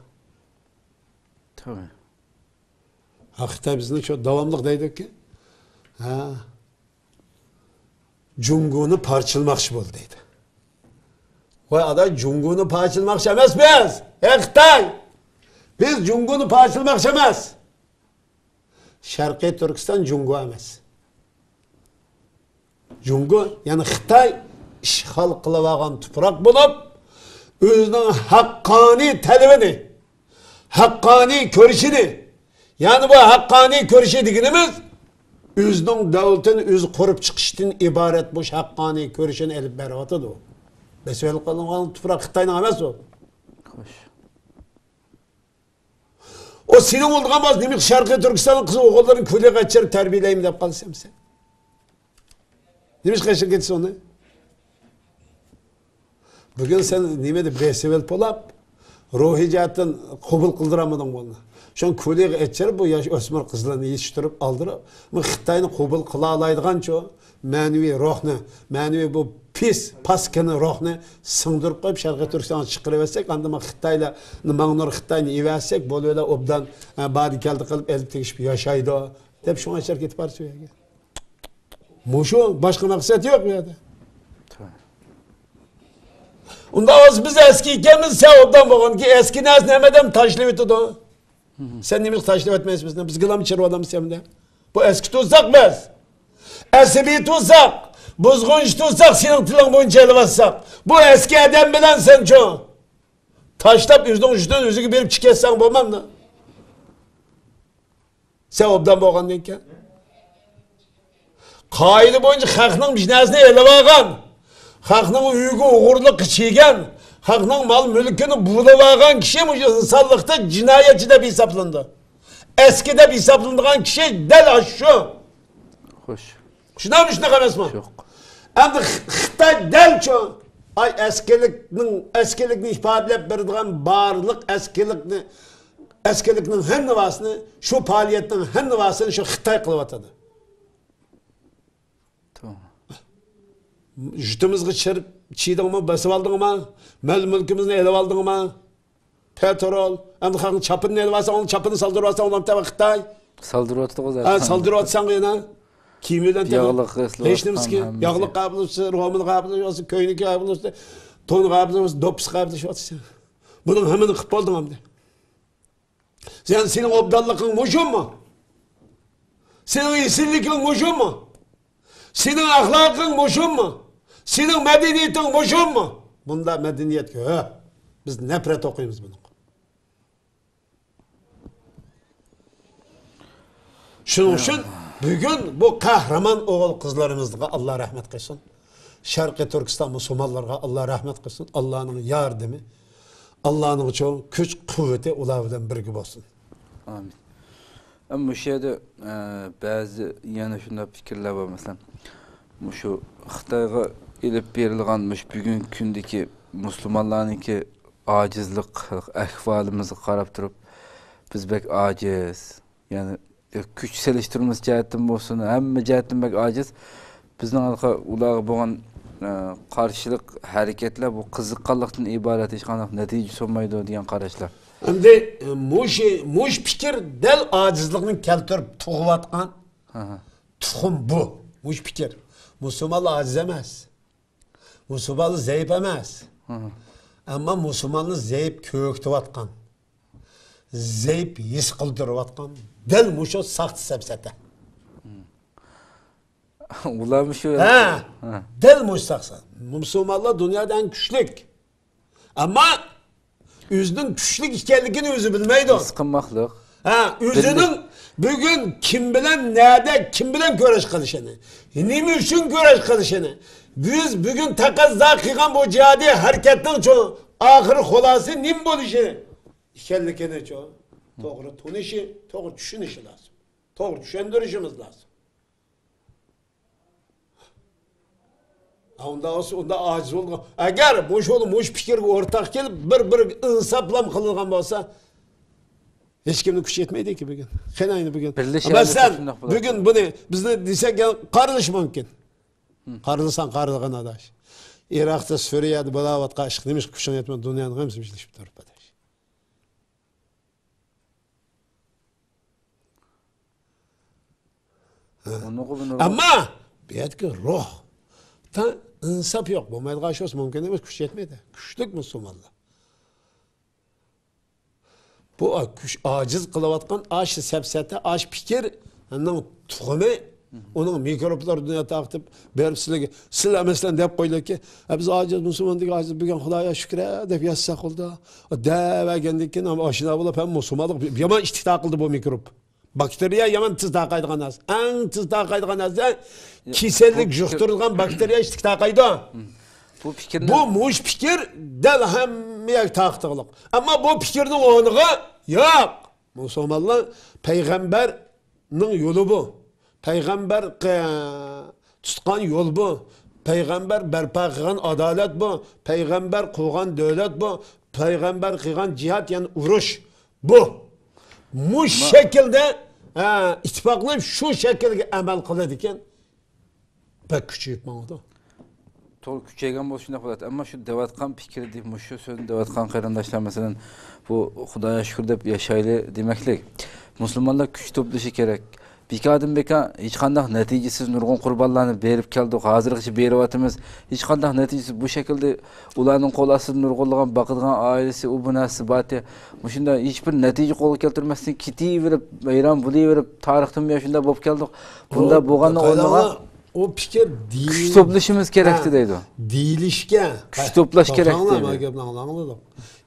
توغرا. ھە، خىتاي بىزنى شۇ داۋاملىق دەيدۇكى. ھە. جۇڭگونى پارچىلىماقچى بولدى دەيدۇ. ۋاي ئادا، جۇڭگونى پارچىلىماقچى ئەمەس بىز. ھەي خىتاي! بىز جۇڭگونى پارچىلىماقچى ئەمەس. شەرقىي تۈركىستان جۇڭگو ئەمەس. جۇڭگو، يەنى خىتاي ئىشغال قىلىۋالغان تۇپراق بولۇپ، ئۆزىنىڭ ھەققانىي تەلىپىنى، ھەققانىي كۈرىشىنى، يەنى بۇ ھەققانىي كۈرىشى دېگىنىمىز ئۆزىنىڭ دۆلىتىنى ئۆزى قۇرۇپ چىقىشتىن ئىبارەت بۇ ھەققانىي كۈرىشىنى ئېلىپ بېرىۋاتىدۇ. بېسىۋېلىپ قېلىنغان تۇپراق خىتاينىڭ ئەمەس ئۇ. خوش. ئۇ سېنىڭ بولىدىغان بولسا، نېمە شەرقىي تۈركىستاننىڭ قىز ئوغۇللىرىنى كولىيەگە ئەچىرىپ تەربىيەلەيمەن دەپ قالىسەن سەن؟ نېمە ئىشقا ئەچىرىپ كېتىسەن ئۇنى؟ بۈگۈن سەن نېمە دەپ بېسىۋېلىپ بولاپ، روھىي جەھەتتىن قوبۇل قىلدۇرالمىدىڭ بۇنى. شۇڭا كولىيەگە ئەچىرىپ بۇ ياش ئۆسمۈر قىزلارنى يېتىشتۈرۈپ ئالدۇرۇپ، بۇ خىتاينى قوبۇل قىلالايدىغانچۇ؟ مەنىۋى روھنى، مەنىۋى بۇ پىس، پاسكىنا روھنى سىڭدۈرۈپ قويۇپ، شەرقىي تۈركىستانغا چىقىرىۋەتسەك، ئاندىن خىتايلار، ماڭنۇر خىتاينى ئېۋەتسەك، بولۇۋېلا ئوبدان، ئە، بارى كەلدى قىلىپ ئېلىپ تېگىشىپ ياشايدۇ، دەپ شۇڭا شەرت كېتىپ بارسا ئۇ يەرگە. مۇشۇ، باشقا مەقسەت يوق بۇ يەردە. ئۇنداق بولسا بىز ئەسكى ئىكەنمىز، سەن ئوبدان بولغاندىكىن ئەسكى نەرسىنى ھەممە ئادەم تاشلىۋېتىدۇ. سەن نېمىشقا تاشلىۋەتمەيسىز بىزنى؟ بىز گىلام چىرىۋالامىز سەندە. بۇ ئەسكى تۇرساق بىز. ئەسەبىي تۇرساق، بۇزغۇنچى تۇرساق، سېنىڭ تىلىڭ بويىچە ئېلىۋاتساق. بۇ ئەسكى ئادەم بىلەن سەنچۇ؟ تاشلاپ ئۆزۈڭ ئۈستىدىن ئۆزىگە بېرىپ چىقىۋەتسەڭ بولمامدۇ؟ سەن ئوبدان بولغاندىن كېيىن. قائىدە بويىچە خەقنىڭ بىر نەرسىنى ئېلىۋالغان، خەقنىڭ ئۆيىگە ئوغرىلىققا چىگەن، خەقنىڭ مال-مۈلكىنى بۇلىۋالغان كىشى مۇشۇ ئىنسانلىقتا جىنايەتچى دەپ ھېسابلىنىدۇ. ئەسكى دەپ ھېسابلىنىدىغان كىشى دەل ئاشۇ. خوش. شۇنداقمۇ، شۇنداق ئەمەسمۇ؟ يوق. ئەمدى خ-، خىتاي دەل شۇ، ئاي، ئەسكىلىكنىڭ، ئەسكىلىكنى ئىپادىلەپ بېرىدىغان بارلىق ئەسكىلىكنى، ئەسكىلىكنىڭ ھەممىۋاسىنى، شۇ پائالىيەتنىڭ ھەممىۋاسىنى شۇ خىتاي قىلىۋاتىدۇ. توغرا. يۇرتىمىزغا چىر-، چىدىڭمۇ، بېسىۋالدىڭمۇ؟ مال-مۈلكىمىزنى ئېلىۋالدىڭمۇ؟ پېترول، ئەمدى خەقنىڭ چاپىنىنى ئېلىۋالساڭ، ئۇنىڭ چاپىنىنى سالدۇرۇۋالساڭ، ئۇلار تەۋە خىتاي. سالدۇرۇۋاتىدىغۇ ھە، زادى. سالدۇرۇۋاتساڭ يەنە. كىيىمى بىلەن تېخى ياغلىق، ھېچ نېمىسى. ھەممىسى. ياغلىق قاپلىشى، رومىل قاپلىشى، كۆينىكى قاپلىشى، تون قاپلىشى، دوپپىسى قاپلىشى. بۇنىڭ ھەممىنى قىلىپ بولدۇڭ ئەمدى. سەن، سېنىڭ ئوبدانلىقىڭ مۇشۇمۇ؟ سېنىڭ ئېسىللىكىڭ مۇشۇمۇ؟ سېنىڭ ئەخلاقىڭ مۇشۇمۇ؟ سېنىڭ مەدەنىيىتىڭ مۇشۇمۇ؟ بۇنداق مەدەنىيەتكە، ھە، بىز نەپرەت ئوقۇيمىز بۇنىڭغا. شۇنىڭ ئۈچۈن بۈگۈن بۇ قەھرىمان ئوغۇل-قىزلىرىمىزغا ئاللا رەھمەت قىلسۇن. شەرقىي تۈركىستان مۇسۇلمانلىرىغا ئاللا رەھمەت قىلسۇن. ئاللانىڭ ياردىمى، ئاللانىڭ چوڭ كۈچ-قۇۋۋىتى ئۇلار بىلەن بىرگە بولسۇن. ئامىن. ئەمما مۇشۇ يەردە، ئە، بەزى يەنە شۇنداق پىكىرلەر بار، مەسىلەن، مۇشۇ خىتايغا ئېلىپ بېرىلغان مۇشۇ بۈگۈنكى كۈندىكى مۇسۇلمانلارنىڭكى ئاجىزلىق ئەھۋالىمىزغا قاراپ تۇرۇپ، بىز بەك ئاجىز، يەنى كۈچ سېلىشتۇرمىسى جەھەتتىن بولسۇن، ھەممە جەھەتتىن بەك ئاجىز. بىزنىڭ ھېلىقى ئۇلارغا بولغان، ئە، قارشىلىق ھەرىكەتلەر بۇ قىزىققانلىقتىن ئىبارەت، ھېچقانداق نەتىجە سۇنمايدۇ دېگەن قاراشلار. ئەمدى، ئە، مۇشۇ، مۇشۇ پىكىر دەل ئاجىزلىقنى كەلتۈرۈپ تۇغۇۋاتقان تۇخۇم بۇ. مۇشۇ پىكىر. مۇسۇلمانلار ئاجىز ئەمەس. مۇسۇلمانلار زەئىپ ئەمەس. ئەمما مۇسۇلماننى زەئىپ كۆرسىتىۋاتقان، زەئىپ ھېس قىلدۇرۇۋاتقان دەل مۇشۇ ساختا سەپسەتە. ئۇلارمۇ شۇ. ھە، دەل مۇشۇ ساختا. مۇسۇلمانلار دۇنيادا ئەڭ كۈچلۈك. ئەمما ئۆزىنىڭ كۈچلۈك ئىكەنلىكىنى ئۆزى بىلمەيدۇ. ھېس قىلماقلىق. ھە، ئۆزىنىڭ بۈگۈن كىم بىلەن، نەدە، كىم بىلەن كۈرەش قىلىشىنى، نېمە ئۈچۈن كۈرەش قىلىشىنى، بىز بۈگۈن تەقەززا قىلغان بۇ جىھادىي ھەرىكەتنىڭ چوڭ ئاخىر خۇلاسىسى نېمە بولۇشى ئىكەنلىكىنى چوڭ توغرا تونۇشى، توغرا چۈشىنىشى لازىم. توغرا چۈشەندۈرۈشىمىز لازىم. ھە، ئۇنداق بولسا، ئۇنداق ئاجىز بولغان. ئەگەر مۇشۇ، مۇشۇ پىكىرگە ئورتاق كېلىپ، بىر، بىر ئىنساپلام قىلىدىغان بولسا، ھېچكىمنىڭ كۈچى يەتمەيدىكى بۈگۈن. قېنى ئەينى بۈگۈن. بىرلىشەلمىسە مەسىلەن، شۇنداق بولىدۇ. بۈگۈن بۇنى، بىزنى دېسەك، يا قارىلىشى مۇمكىن. قارىلىساڭ قارىلىغىن، ئاداش. ئىراقتا، سۈرىيەدە بولاۋاتقان ئىشقا نېمىشقا كۈچۈڭ يەتمەيدۇ؟ دۇنيانىڭ ھەممىسى بىرلىشىپ تۇرۇپ، ئاداش. ئەمما بۇ يەردىكى روھ، تا ئىنساپ يوق، بولمايدىغان ئىش بولسا مۇمكىن ئەمەس، كۈچ يەتمەيدۇ. كۈچلۈك مۇسۇلمانلار. بۇ كۈچ ئاجىز قىلىۋاتقان ئاشۇ سەپسەتە، ئاشۇ پىكىرنىڭ تۇخۇمى، ئۇنىڭ مىكروبلىرى دۇنيا تارقىتىپ بېرىپ سىلەرگە، سىلەر مەسىلەن دەپ قويدۇكى، «ئە، بىز ئاجىز مۇسۇلمان دېگەن ئاجىز، بۈگۈن خۇدايا شۈكرە» دەپ يازساق بولىدۇ. دەۋەرگەندىن كېيىن ئاشۇنداق بولۇپ ھەم مۇسۇلمانلىق يامان ئىتتىك تارقىلىدۇ بۇ مىكروب. باكتېرىيە يامان تېز تارقايدىغان نەرسە. ئەڭ تېز تارقايدىغان نەرسە، يا، كېسەللىك بۇ پىكىر يۇقتۇرىدىغان باكتېرىيە ئىتتىك تارقايدۇ. بۇ پىكىرنى بۇ مۇشۇ پىكىر دەل ھەممە يەرگە تارقىتىدىغانلىق. ئەمما بۇ پىكىرنىڭ ئورنىغا، ياق، مۇسۇلمانلار پەيغەمبەرنىڭ يولى بۇ. پەيغەمبەر قى-، تۇتقان يول بۇ. پەيغەمبەر بەرپا قىلغان ئادالەت بۇ. پەيغەمبەر قۇرغان دۆلەت بۇ. پەيغەمبەر قىلغان جىھاد، يەنى ئۇرۇش بۇ. مۇشۇ شەكىلدە، ھە، ئىتتىپاقلىنىپ شۇ شەكىلگە ئەمەل قىلىدىكەن، بەك كۈچىيىپ ماڭىدۇ. توغرا، كۈچەيگەن بولسا شۇنداق بولاتتى. ئەمما شۇ دەۋاتقان پىكىردە، مۇشۇ سۆزنى دەۋاتقان قېرىنداشلار، مەسىلەن، بۇ خۇدايا شۈكۈر دەپ ياشايلى دېمەكلىك. مۇسۇلمانلار كۈچ توپلىشى كېرەك. بىكاردىن بىكار ھېچقانداق نەتىجىسىز نۇرغۇن قۇربانلارنى بېرىپ كەلدۇق. ھازىرغىچە بېرىۋاتىمىز. ھېچقانداق نەتىجىسىز بۇ شەكىلدە ئۇلارنىڭ قول ئاستىدا نۇرغۇنلىغان باقىدىغان ئائىلىسى، ئۇ بۇ نەرسىسى بارتى. مۇشۇنداق ھېچبىر نەتىجە قولغا كەلتۈرمەستىن كېتىۋېرىپ، ۋەيران بولۇۋېرىپ، تارىختىن بۇيان شۇنداق بولۇپ كەلدۇق. بۇنداق بولغاننىڭ ئورنىغا ئۇ پىكىر دېيىل-، كۈچ توپلىشىمىز كېرەكتى ھە، دەيدۇ. دېيىلىشكە، كۈچ ھە، توپلاش كېرەكتى توختاڭلار، دەيدۇ. مانا گەپنى ئاڭلاڭلار.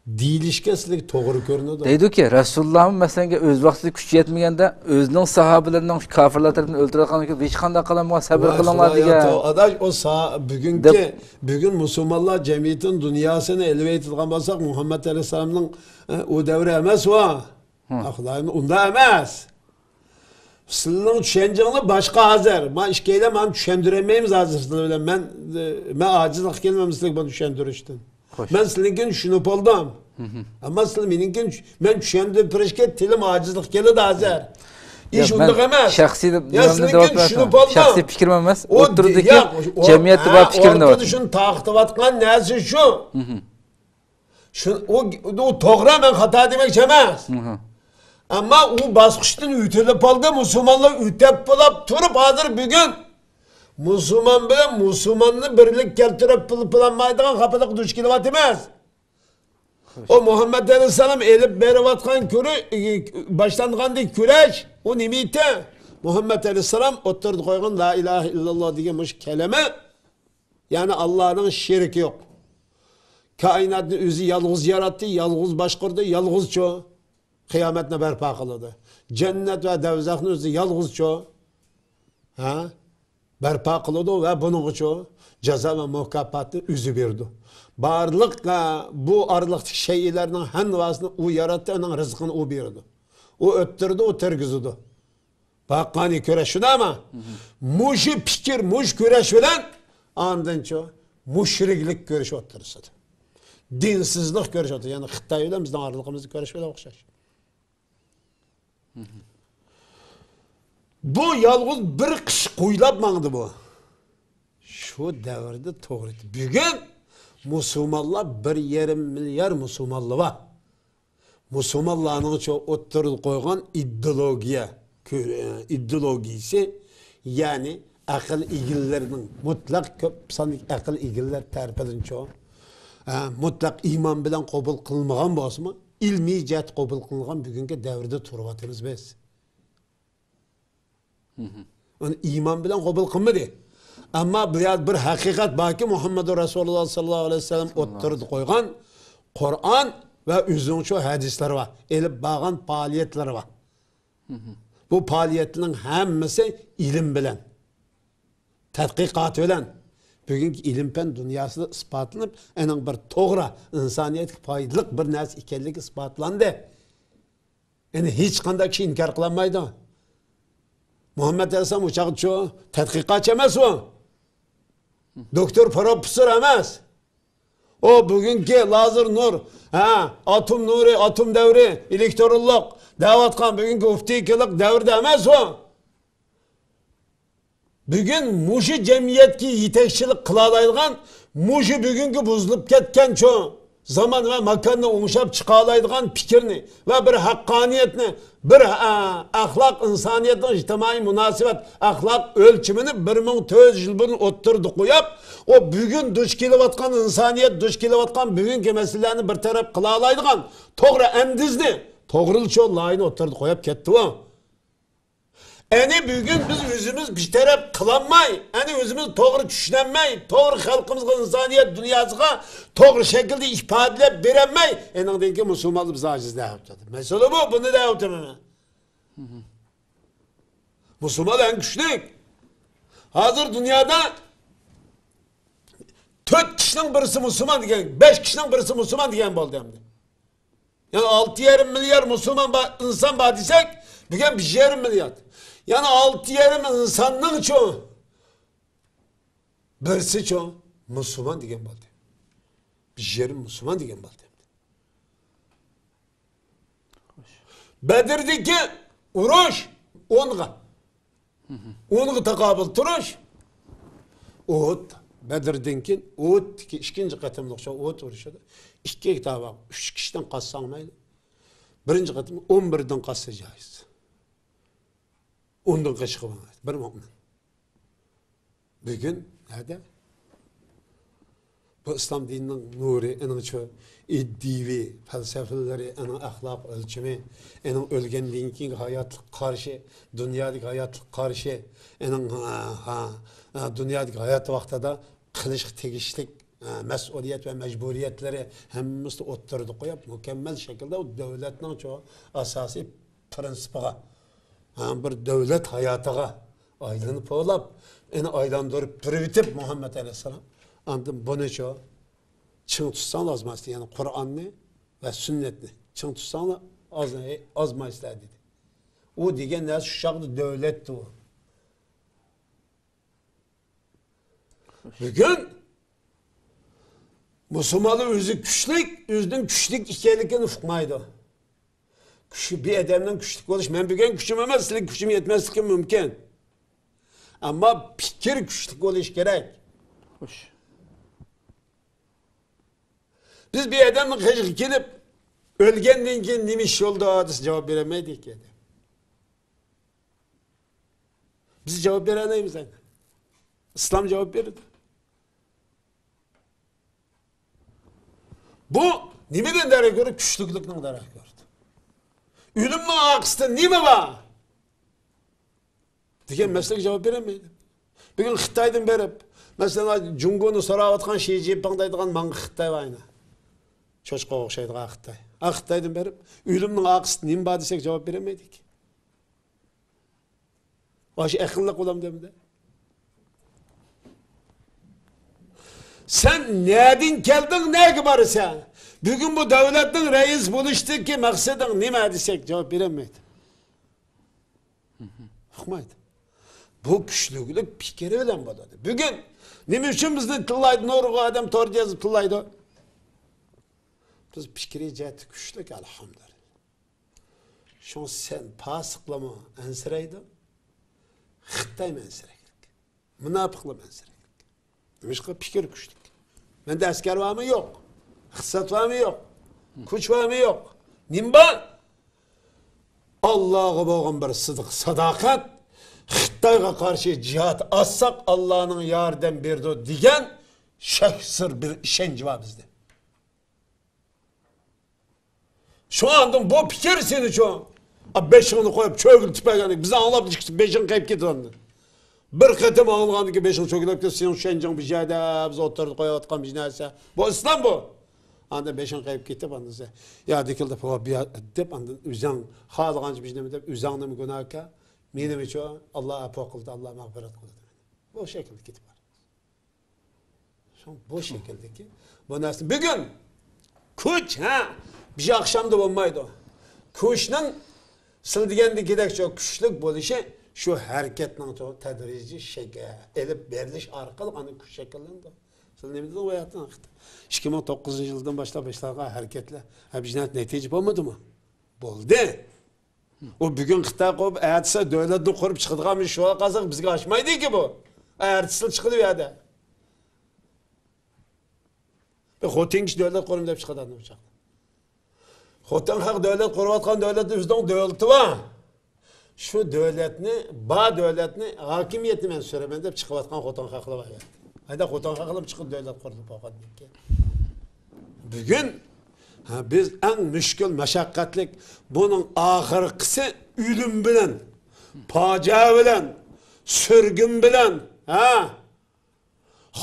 دېيىلىشكە سىلەرگە توغرا كۆرۈنىدۇ. دەيدۇكى، رەسۇلۇللاھمۇ مەسىلەنگە ئۆز ۋاقتىدا كۈچى يەتمىگەندە، ئۆزىنىڭ ساھابىلىرىنىڭ كاپىرلار تەرىپىدىن ئۆلتۈرۈلگەن ھېچقانداق قىلالمىغان، سەبر قىلىڭلار دېگەن. ئاداش، ئۇ سا-، بۈگۈنكى، دەپ بۈگۈن مۇسۇلمانلار جەمئىيىتىنىڭ دۇنياسىنى ئېلىۋېتىدىغان بولساق، مۇھەممەد ئەلەيھىسسالامنىڭ، ئە، ئۇ دەۋرى ئەمەس ئۇ. ھە. ئا، خۇدايىم، ئۇنداق ئەمەس. سىلىنىڭ چۈشەنچىڭلار باشقا ھازىر. ما ئىككىيلەن مانا چۈشەندۈرەلمەيمىز ھازىر سىلەر بىلەن. مەن، ئە، مەن ئاجىزلىق كېلىمەن سىلەرگە بۇنى چۈشەندۈرۈشتىن. خوش. مەن سىلىنكىنى چۈشىنىپ بولدۇم. ئەمما سىلەر مېنىڭكىنى چۈ-، مەن چۈشەندۈرۈپ بېرىشكە تىلىم ئاجىزلىق كېلىدۇ ھازىر. ئىش ياق، مەن ئۇنداق ئەمەس. شەخسىي مەن سىلىنكىنى چۈشىنىپ بولدۇم. شەخسىي پىكرىم ئەمەس. ئۇ ئوتتۇرىدىكى ياق، ئۇ، جەمئىيەتتە ھە، بار پىكىرنى ئوتتۇرىدا دەۋاتىمەن. شۇنى تارقىتىۋاتقان نەرسە شۇ. شۇ، ئۇ، ئۇ توغرا، مەن خاتا دېمەكچى ئەمەس. ئەمما ئۇ باسقۇچتىن ئۆتۈلۈپ بولدى. مۇسۇلمانلار ئۆتەپ بولاپ تۇرۇپ، ھازىر بۈگۈن مۇسۇلمان بىلەن مۇسۇلماننى بىرلىك كەلتۈرۈپ بول-، بولالمايدىغان خاپىلىققا دۇچ كېلىۋاتىمىز. ئۇ مۇھەممەد ئەلەيھىسسالام ئېلىپ بېرىۋاتقان كۈرە-، باشلانغاندىكى كۈرەش، ئۇ نېمە ئىدى؟ مۇھەممەد ئەلەيھىسسالام ئوتتۇرىدا قويغان لا ئىلاھە ئىللاللا دېگەن مۇشۇ كەلىمە، يەنى ئاللانىڭ شېرىكى يوق. كائىناتنى ئۆزى يالغۇز ياراتتى، يالغۇز باشقۇردى، يالغۇزچۇ قىيامەتنى بەرپا قىلىدۇ. جەننەت ۋە دەۋزەخنى ئۆزى يالغۇزچۇ، ھە، بەرپا قىلىدۇ ۋە بۇنىڭغىچۇ جازا ۋە مۇكاپاتنى ئۆزى بېرىدۇ. بارلىق، ھە، بۇ ئارىلىقتىكى شەيئىلەرنىڭ ھەممىسىنى ئۇ ياراتتى، ئۇنىڭ رىزقىنى ئۇ بېرىدۇ. ئۇ ئۆتتۈرىدۇ، ئۇ تىرگۈزىدۇ. ۋە ھەققانىي كۈرەش شۇنداقمۇ؟ مۇشۇ پىكىر، مۇشۇ كۈرەش بىلەن ئاندىنچۇ مۇشرىكلىك كۈرىشى ئوتتۇرىسىدا. دىنسىزلىق كۈرىشى ئوتتۇرىسىدا. يەنى خىتاي بىلەن بىزنىڭ ئارىلىقىمىزدا كۈرەش بىلەن ئوخشاش. بۇ يالغۇز بىر قىش قويلاپ ماڭدى بۇ. شۇ دەۋردە توغرا. بۈگۈن مۇسۇلمانلار بىر يېرىم مىليار مۇسۇلمانلار بار. مۇسۇلمانلارنىڭچۇ ئوتتۇرىغا قويغان ئىدېئولوگىيە، كۆ-، ئىدېئولوگىيىسى، يەنى ئەقىل ئىگىلىرىنىڭ، مۇتلەق كۆپ ساندىكى ئەقىل ئىگىلىرى تەرىپىدىنچۇ، ئە، مۇتلەق ئىمان بىلەن قوبۇل قىلمىغان بولسىمۇ، ئىلمىي جەھەتتە قوبۇل قىلىنغان بۈگۈنكى دەۋردە تۇرۇۋاتىمىز بىز. ئۇنى ئىمان بىلەن قوبۇل قىلمىدى. ئەمما بۇ يەردە بىر ھەقىقەت باركى، مۇھەممەدۇر رەسۇلۇللا ساللاللاھۇ ئەلەيھى ۋەسەللەم ئوتتۇرىدا قويغان قۇرئان ۋە ئۆزىنىڭ شۇ ھەدىسلىرى بار، ئېلىپ بارغان پائالىيەتلىرى بار. بۇ پائالىيەتلەرنىڭ ھەممىسى ئىلىم بىلەن، تەتقىقات بىلەن، بۈگۈنكى ئىلىم-پەن دۇنياسىدا ئىسپاتلىنىپ، ئېنىڭ بىر توغرا، ئىنسانىيەتكە پايدىلىق بىر نەرسە ئىكەنلىكى ئىسپاتلاندى. يەنى ھېچقانداق كىشى ئىنكار قىلالمايدۇ. مۇھەممەد ئەلەيھىسسالام ئۇ چاغدىچۇ تەتقىقاتچى ئەمەس ئۇ. دوكتور، پروفېسسور ئەمەس. ئۇ بۈگۈنكى لازېر نۇر، ھە، ئاتوم نۇرى، ئاتوم دەۋرى، ئېلېكترونلۇق دەۋاتقان بۈگۈنكى ئوپتىكىلىق دەۋردە ئەمەس ئۇ. بۈگۈن مۇشۇ جەمئىيەتكە يېتەكچىلىك قىلالايدىغان، مۇشۇ بۈگۈنكى بۇزۇلۇپ كەتكەن شۇ زامان ۋە ماكاننى ئوڭشاپ چىقالايدىغان پىكىرنى ۋە بىر ھەققانىيەتنى، بىر، ئە، ئەخلاق، ئىنسانىيەتنىڭ ئىجتىمائىي مۇناسىۋەت، ئەخلاق ئۆلچىمىنى بىر مىڭ تۆت يۈز يىل بۇرۇن ئوتتۇرىدا قويۇپ، ئۇ بۈگۈن دۇچ كېلىۋاتقان، ئىنسانىيەت دۇچ كېلىۋاتقان بۈگۈنكى مەسىلىلەرنى بىر تەرەپ قىلالايدىغان توغرا ئەندىزنى، توغرىلىق شۇ لايىھىنى ئوتتۇرىدا قويۇپ كەتتى ئۇ. ئەنە بۈگۈن بىز ئۆزىمىز بىر تەرەپ قىلالماي، ئەنە ئۆزىمىز توغرا چۈشىنەلمەي، توغرا خەلقىمىزغا، ئىنسانىيەت دۇنياسىغا توغرا شەكىلدە ئىپادىلەپ بېرەلمەي، ئېنىڭدىن كېيىن مۇسۇلمانلار بىز ئاجىز دەۋاتىدۇ. مەسىلە بۇ، بۇنى دەۋاتىمەن مەن. مۇسۇلمان ئەڭ كۈچلۈك. ھازىر دۇنيادا تۆت كىشىنىڭ بىرسى مۇسۇلمان دېگەن، بەش كىشىنىڭ بىرسى مۇسۇلمان دېگەن بولدى ئەمدى. يەنى ئالتە يېرىم مىليار مۇسۇلمان بار، ئىنسان بار دېسەك، بۈگۈن بىر يېرىم مىليار. يەنى ئالتە يېرىم ئىنساننىڭچۇ، بىرسىچۇ مۇسۇلمان دېگەن بولدى. بىر يېرىم مۇسۇلمان دېگەن بولدى. بەدردىكى ئۇرۇش ئونغا. ئونغا تاقابىل تۇرۇش. ئۇھۇد، بەدردىن كېيىن ئۇھۇدتىكى ئىككىنچى قېتىملىق شۇ ئۇھۇد ئۇرۇشىدا ئىككىگە تاۋاق، ئۈچ كىشىدىن قاسساڭ مەيلى. بىرىنچى قېتىم ئون بىردىن قاسسا جايىز. ئوندىن قېچىپ قالمايدۇ بىر مۆمىن. بۈگۈن نەدە؟ بۇ ئىسلام دىنىنىڭ نۇرى، ئېنىڭچۇ ئىدىيىۋى پەلسەپىلىرى، ئېنىڭ ئەخلاق ئۆلچىمى، ئېنىڭ ئۆلگەندىن كېيىنكى ھاياتلىق قارىشى، دۇنيادىكى ھاياتلىق قارىشى، ئېنىڭ، ھە، ھە، دۇنيادىكى ھايات ۋاقتىدا قىلىشقا تېگىشلىك، ھە، مەسئۇلىيەت ۋە مەجبۇرىيەتلىرى ھەممىسىنى ئوتتۇرىدا قويۇپ، مۇكەممەل شەكىلدە ئۇ دۆلەتنىڭچۇ ئاساسىي پىرىنسىپىغا، ھە، بىر دۆلەت ھاياتىغا ئايلىنىپ بولاپ، ئېنى ئايلاندۇرۇپ تۇرۇۋېتىپ مۇھەممەد ئەلەيھىسسالام. ئاندىن بۇنىچۇ چىڭ تۇتساڭلار ئازمايسىلەر، يەنى قۇرئاننى ۋە سۈننەتنى چىڭ تۇتساڭلار ئاز-، ئازمايسىلەر دېدى. ئۇ دېگەن نەرسە شۇ چاغدا دۆلەتتى ئۇ. بۈگۈن مۇسۇلمانلار ئۆزى كۈچلۈك، ئۆزىنىڭ كۈچلۈك ئىكەنلىكىنى ئۇقمايدۇ. كۈچ، بىر ئادەمنىڭ كۈچلۈك بولۇش، مەن بۈگۈن كۈچۈم ئەمەس، سىلىگە كۈچۈم يەتمەسلىكى مۇمكىن. ئەمما پىكىر كۈچلۈك بولۇشى كېرەك. خوش. بىز بىر ئادەمنىڭ قېشىغا كېلىپ، ئۆلگەندىن كېيىن نېمە ئىش بولىدۇ دېسە، جاۋاب بېرەلمەيدۇ ئىككى ئادەم. بىز جاۋاب بېرەلەيمىز ئەمدى. ئىسلام جاۋاب بېرىدۇ. بۇ نېمىدىن دېرەك بېرىدۇ؟ كۈچلۈكلۈكنىڭ دېرەك بېرىدۇ. ئۆلۈمنىڭ ئارقىسىدا نېمە بار؟ دېگەن مەسىلىگە جاۋاب بېرەلمەيدۇ. بۈگۈن خىتايدىن بېرىپ، مەسىلەن، جۇڭگونى سوراۋاتقان شى جىنپىڭ دەيدىغان ماڭا خىتاي بار ئەنە. چوشقىغا ئوخشايدىغان خىتاي. ئا، خىتايدىن بېرىپ، ئۆلۈمنىڭ ئارقىسىدا نېمە بار دېسەك، جاۋاب بېرەلمەيدىكەن. ئاشۇ ئەقىللىق بولامدۇ ئەمدى؟ سەن نەدىن كەلدىڭ، نەگە بارىسەن؟ بۈگۈن بۇ دۆلەتنىڭ رەئىسى بولۇشتىكى مەقسىتىڭ نېمە دېسەك، جاۋاب بېرەلمەيدۇ. ئۇقمايدۇ. بۇ كۈچلۈكلۈك پىكرى بىلەن بولىدۇ. بۈگۈن نېمە ئۈچۈن بىزنى تىللايدۇ، نۇرغۇن ئادەم توردا يېزىپ تىللايدۇ؟ بىز پىكرىي جەھەتتە كۈچلۈك، ئەلھەمدۇلىللا. شۇڭا سەن پاسىقلارمۇ ئەنسىرەيدۇ، خىتايمۇ ئەنسىرەيدۇ، مۇناپىقلارمۇ ئەنسىرەيدۇ. نېمىشقا؟ پىكىر كۈچلۈك. مەندە ئەسكەر بارمۇ؟ يوق. ئىقتىساد بارمۇ؟ يوق. كۈچ بارمۇ؟ يوق. نېمە بار؟ ئاللاغا بولغان بىر سىدىق، ساداقەت. خىتايغا قارشى جىھاد ئاچساق، ئاللانىڭ ياردەم بېرىدۇ دېگەن شەكسىز بىر ئىشەنچ بار بىزدە. شۇڭا ئاندىن بۇ پىكىر سېنىچۇ؟ ئا، بېشىڭنى قويۇپ چۆگۈلتۈپ بەرگەندىن بىز ئاڭلاپ چىقىپ بېشىڭ قېيىپ كېتىدۇ ئاندىن. بىر قېتىم ئاڭلىغاندىن كېيىن بېشىڭ چۆگۈلەپ كېتىپ، سېنىڭ چۈشەنچەڭ بىر يەردە، بىز ئوتتۇرىدا قويۇۋاتقان بىر نەرسە. بۇ ئىسلام بۇ. ئاندىن بېشىڭ قېيىپ كېتىپ، ئاندىن سەن، يا دېكىل دەپ، بۇ يا-، دەپ، ئاندىن ئۆزۈڭ خالىغانچە بىر نېمە دەپ، ئۆزۈڭنىمۇ گۇناھكار، مېنىمۇچۇ، ئاللا ئەپۇ قىلدى، ئاللا مەغپىرەت قىلدى. بۇ شەكىلدە كېتىپ بار. شۇڭا بۇ شەكىلدىكى بۇ نەرسە بۈگۈن كۈچ، ھە، بىر ئاخشامدا بولمايدۇ. كۈچنىڭ سىل دېگەندىكىدەك شۇ كۈچلۈك بولۇشى شۇ ھەرىكەتنىڭ تەدرىجىي شەكىل ئېلىپ بېرىلىش ئارقىلىق ئاندىن كۈچ شەكىللىنىدۇ. سىل نېمە دېدىڭ بۇ ھاياتنىڭ ھەققىدە؟ ئىككى مىڭ توققۇزىنچى يىلدىن باشلاپ باشلانغان ھەرىكەتلەر، ھە، بىر نەتىجە بولمىدىمۇ؟ بولدى. ئۇ بۈگۈن خىتاي قويۇپ، ئەتىسى دۆلەتنى قۇرۇپ چىقىدىغان بىر شۇ قازاق بىزگە ئاشمايدىكى بۇ. ئەتىسى چىقىدۇ ئۇ يەردە. بىر خوتۇن كىشى دۆلەت قۇرىمەن دەپ چىقىدۇ بۇ چاغدا. خوتۇن خەق دۆلەت قۇرۇۋاتقان دۆلەتنىڭ ئۆزىنىڭ دۆلىتى بار. شۇ دۆلەتنى، بار دۆلەتنى، ھاكىمىيەتنى مەن سۈرىمەن دەپ چىقىۋاتقان خوتۇن خەقلەر بار. ھەدە خوتۇن خەقلەر چىقىپ دۆلەت قۇردى بولغاندىن كېيىن. بۈگۈن، ھە، بىز ئەڭ مۈشكۈل، مەشەققەتلىك، بۇنىڭ ئاخىرقىسى ئۆلۈم بىلەن، پاجىئە بىلەن، سۈرگۈن بىلەن، ھە،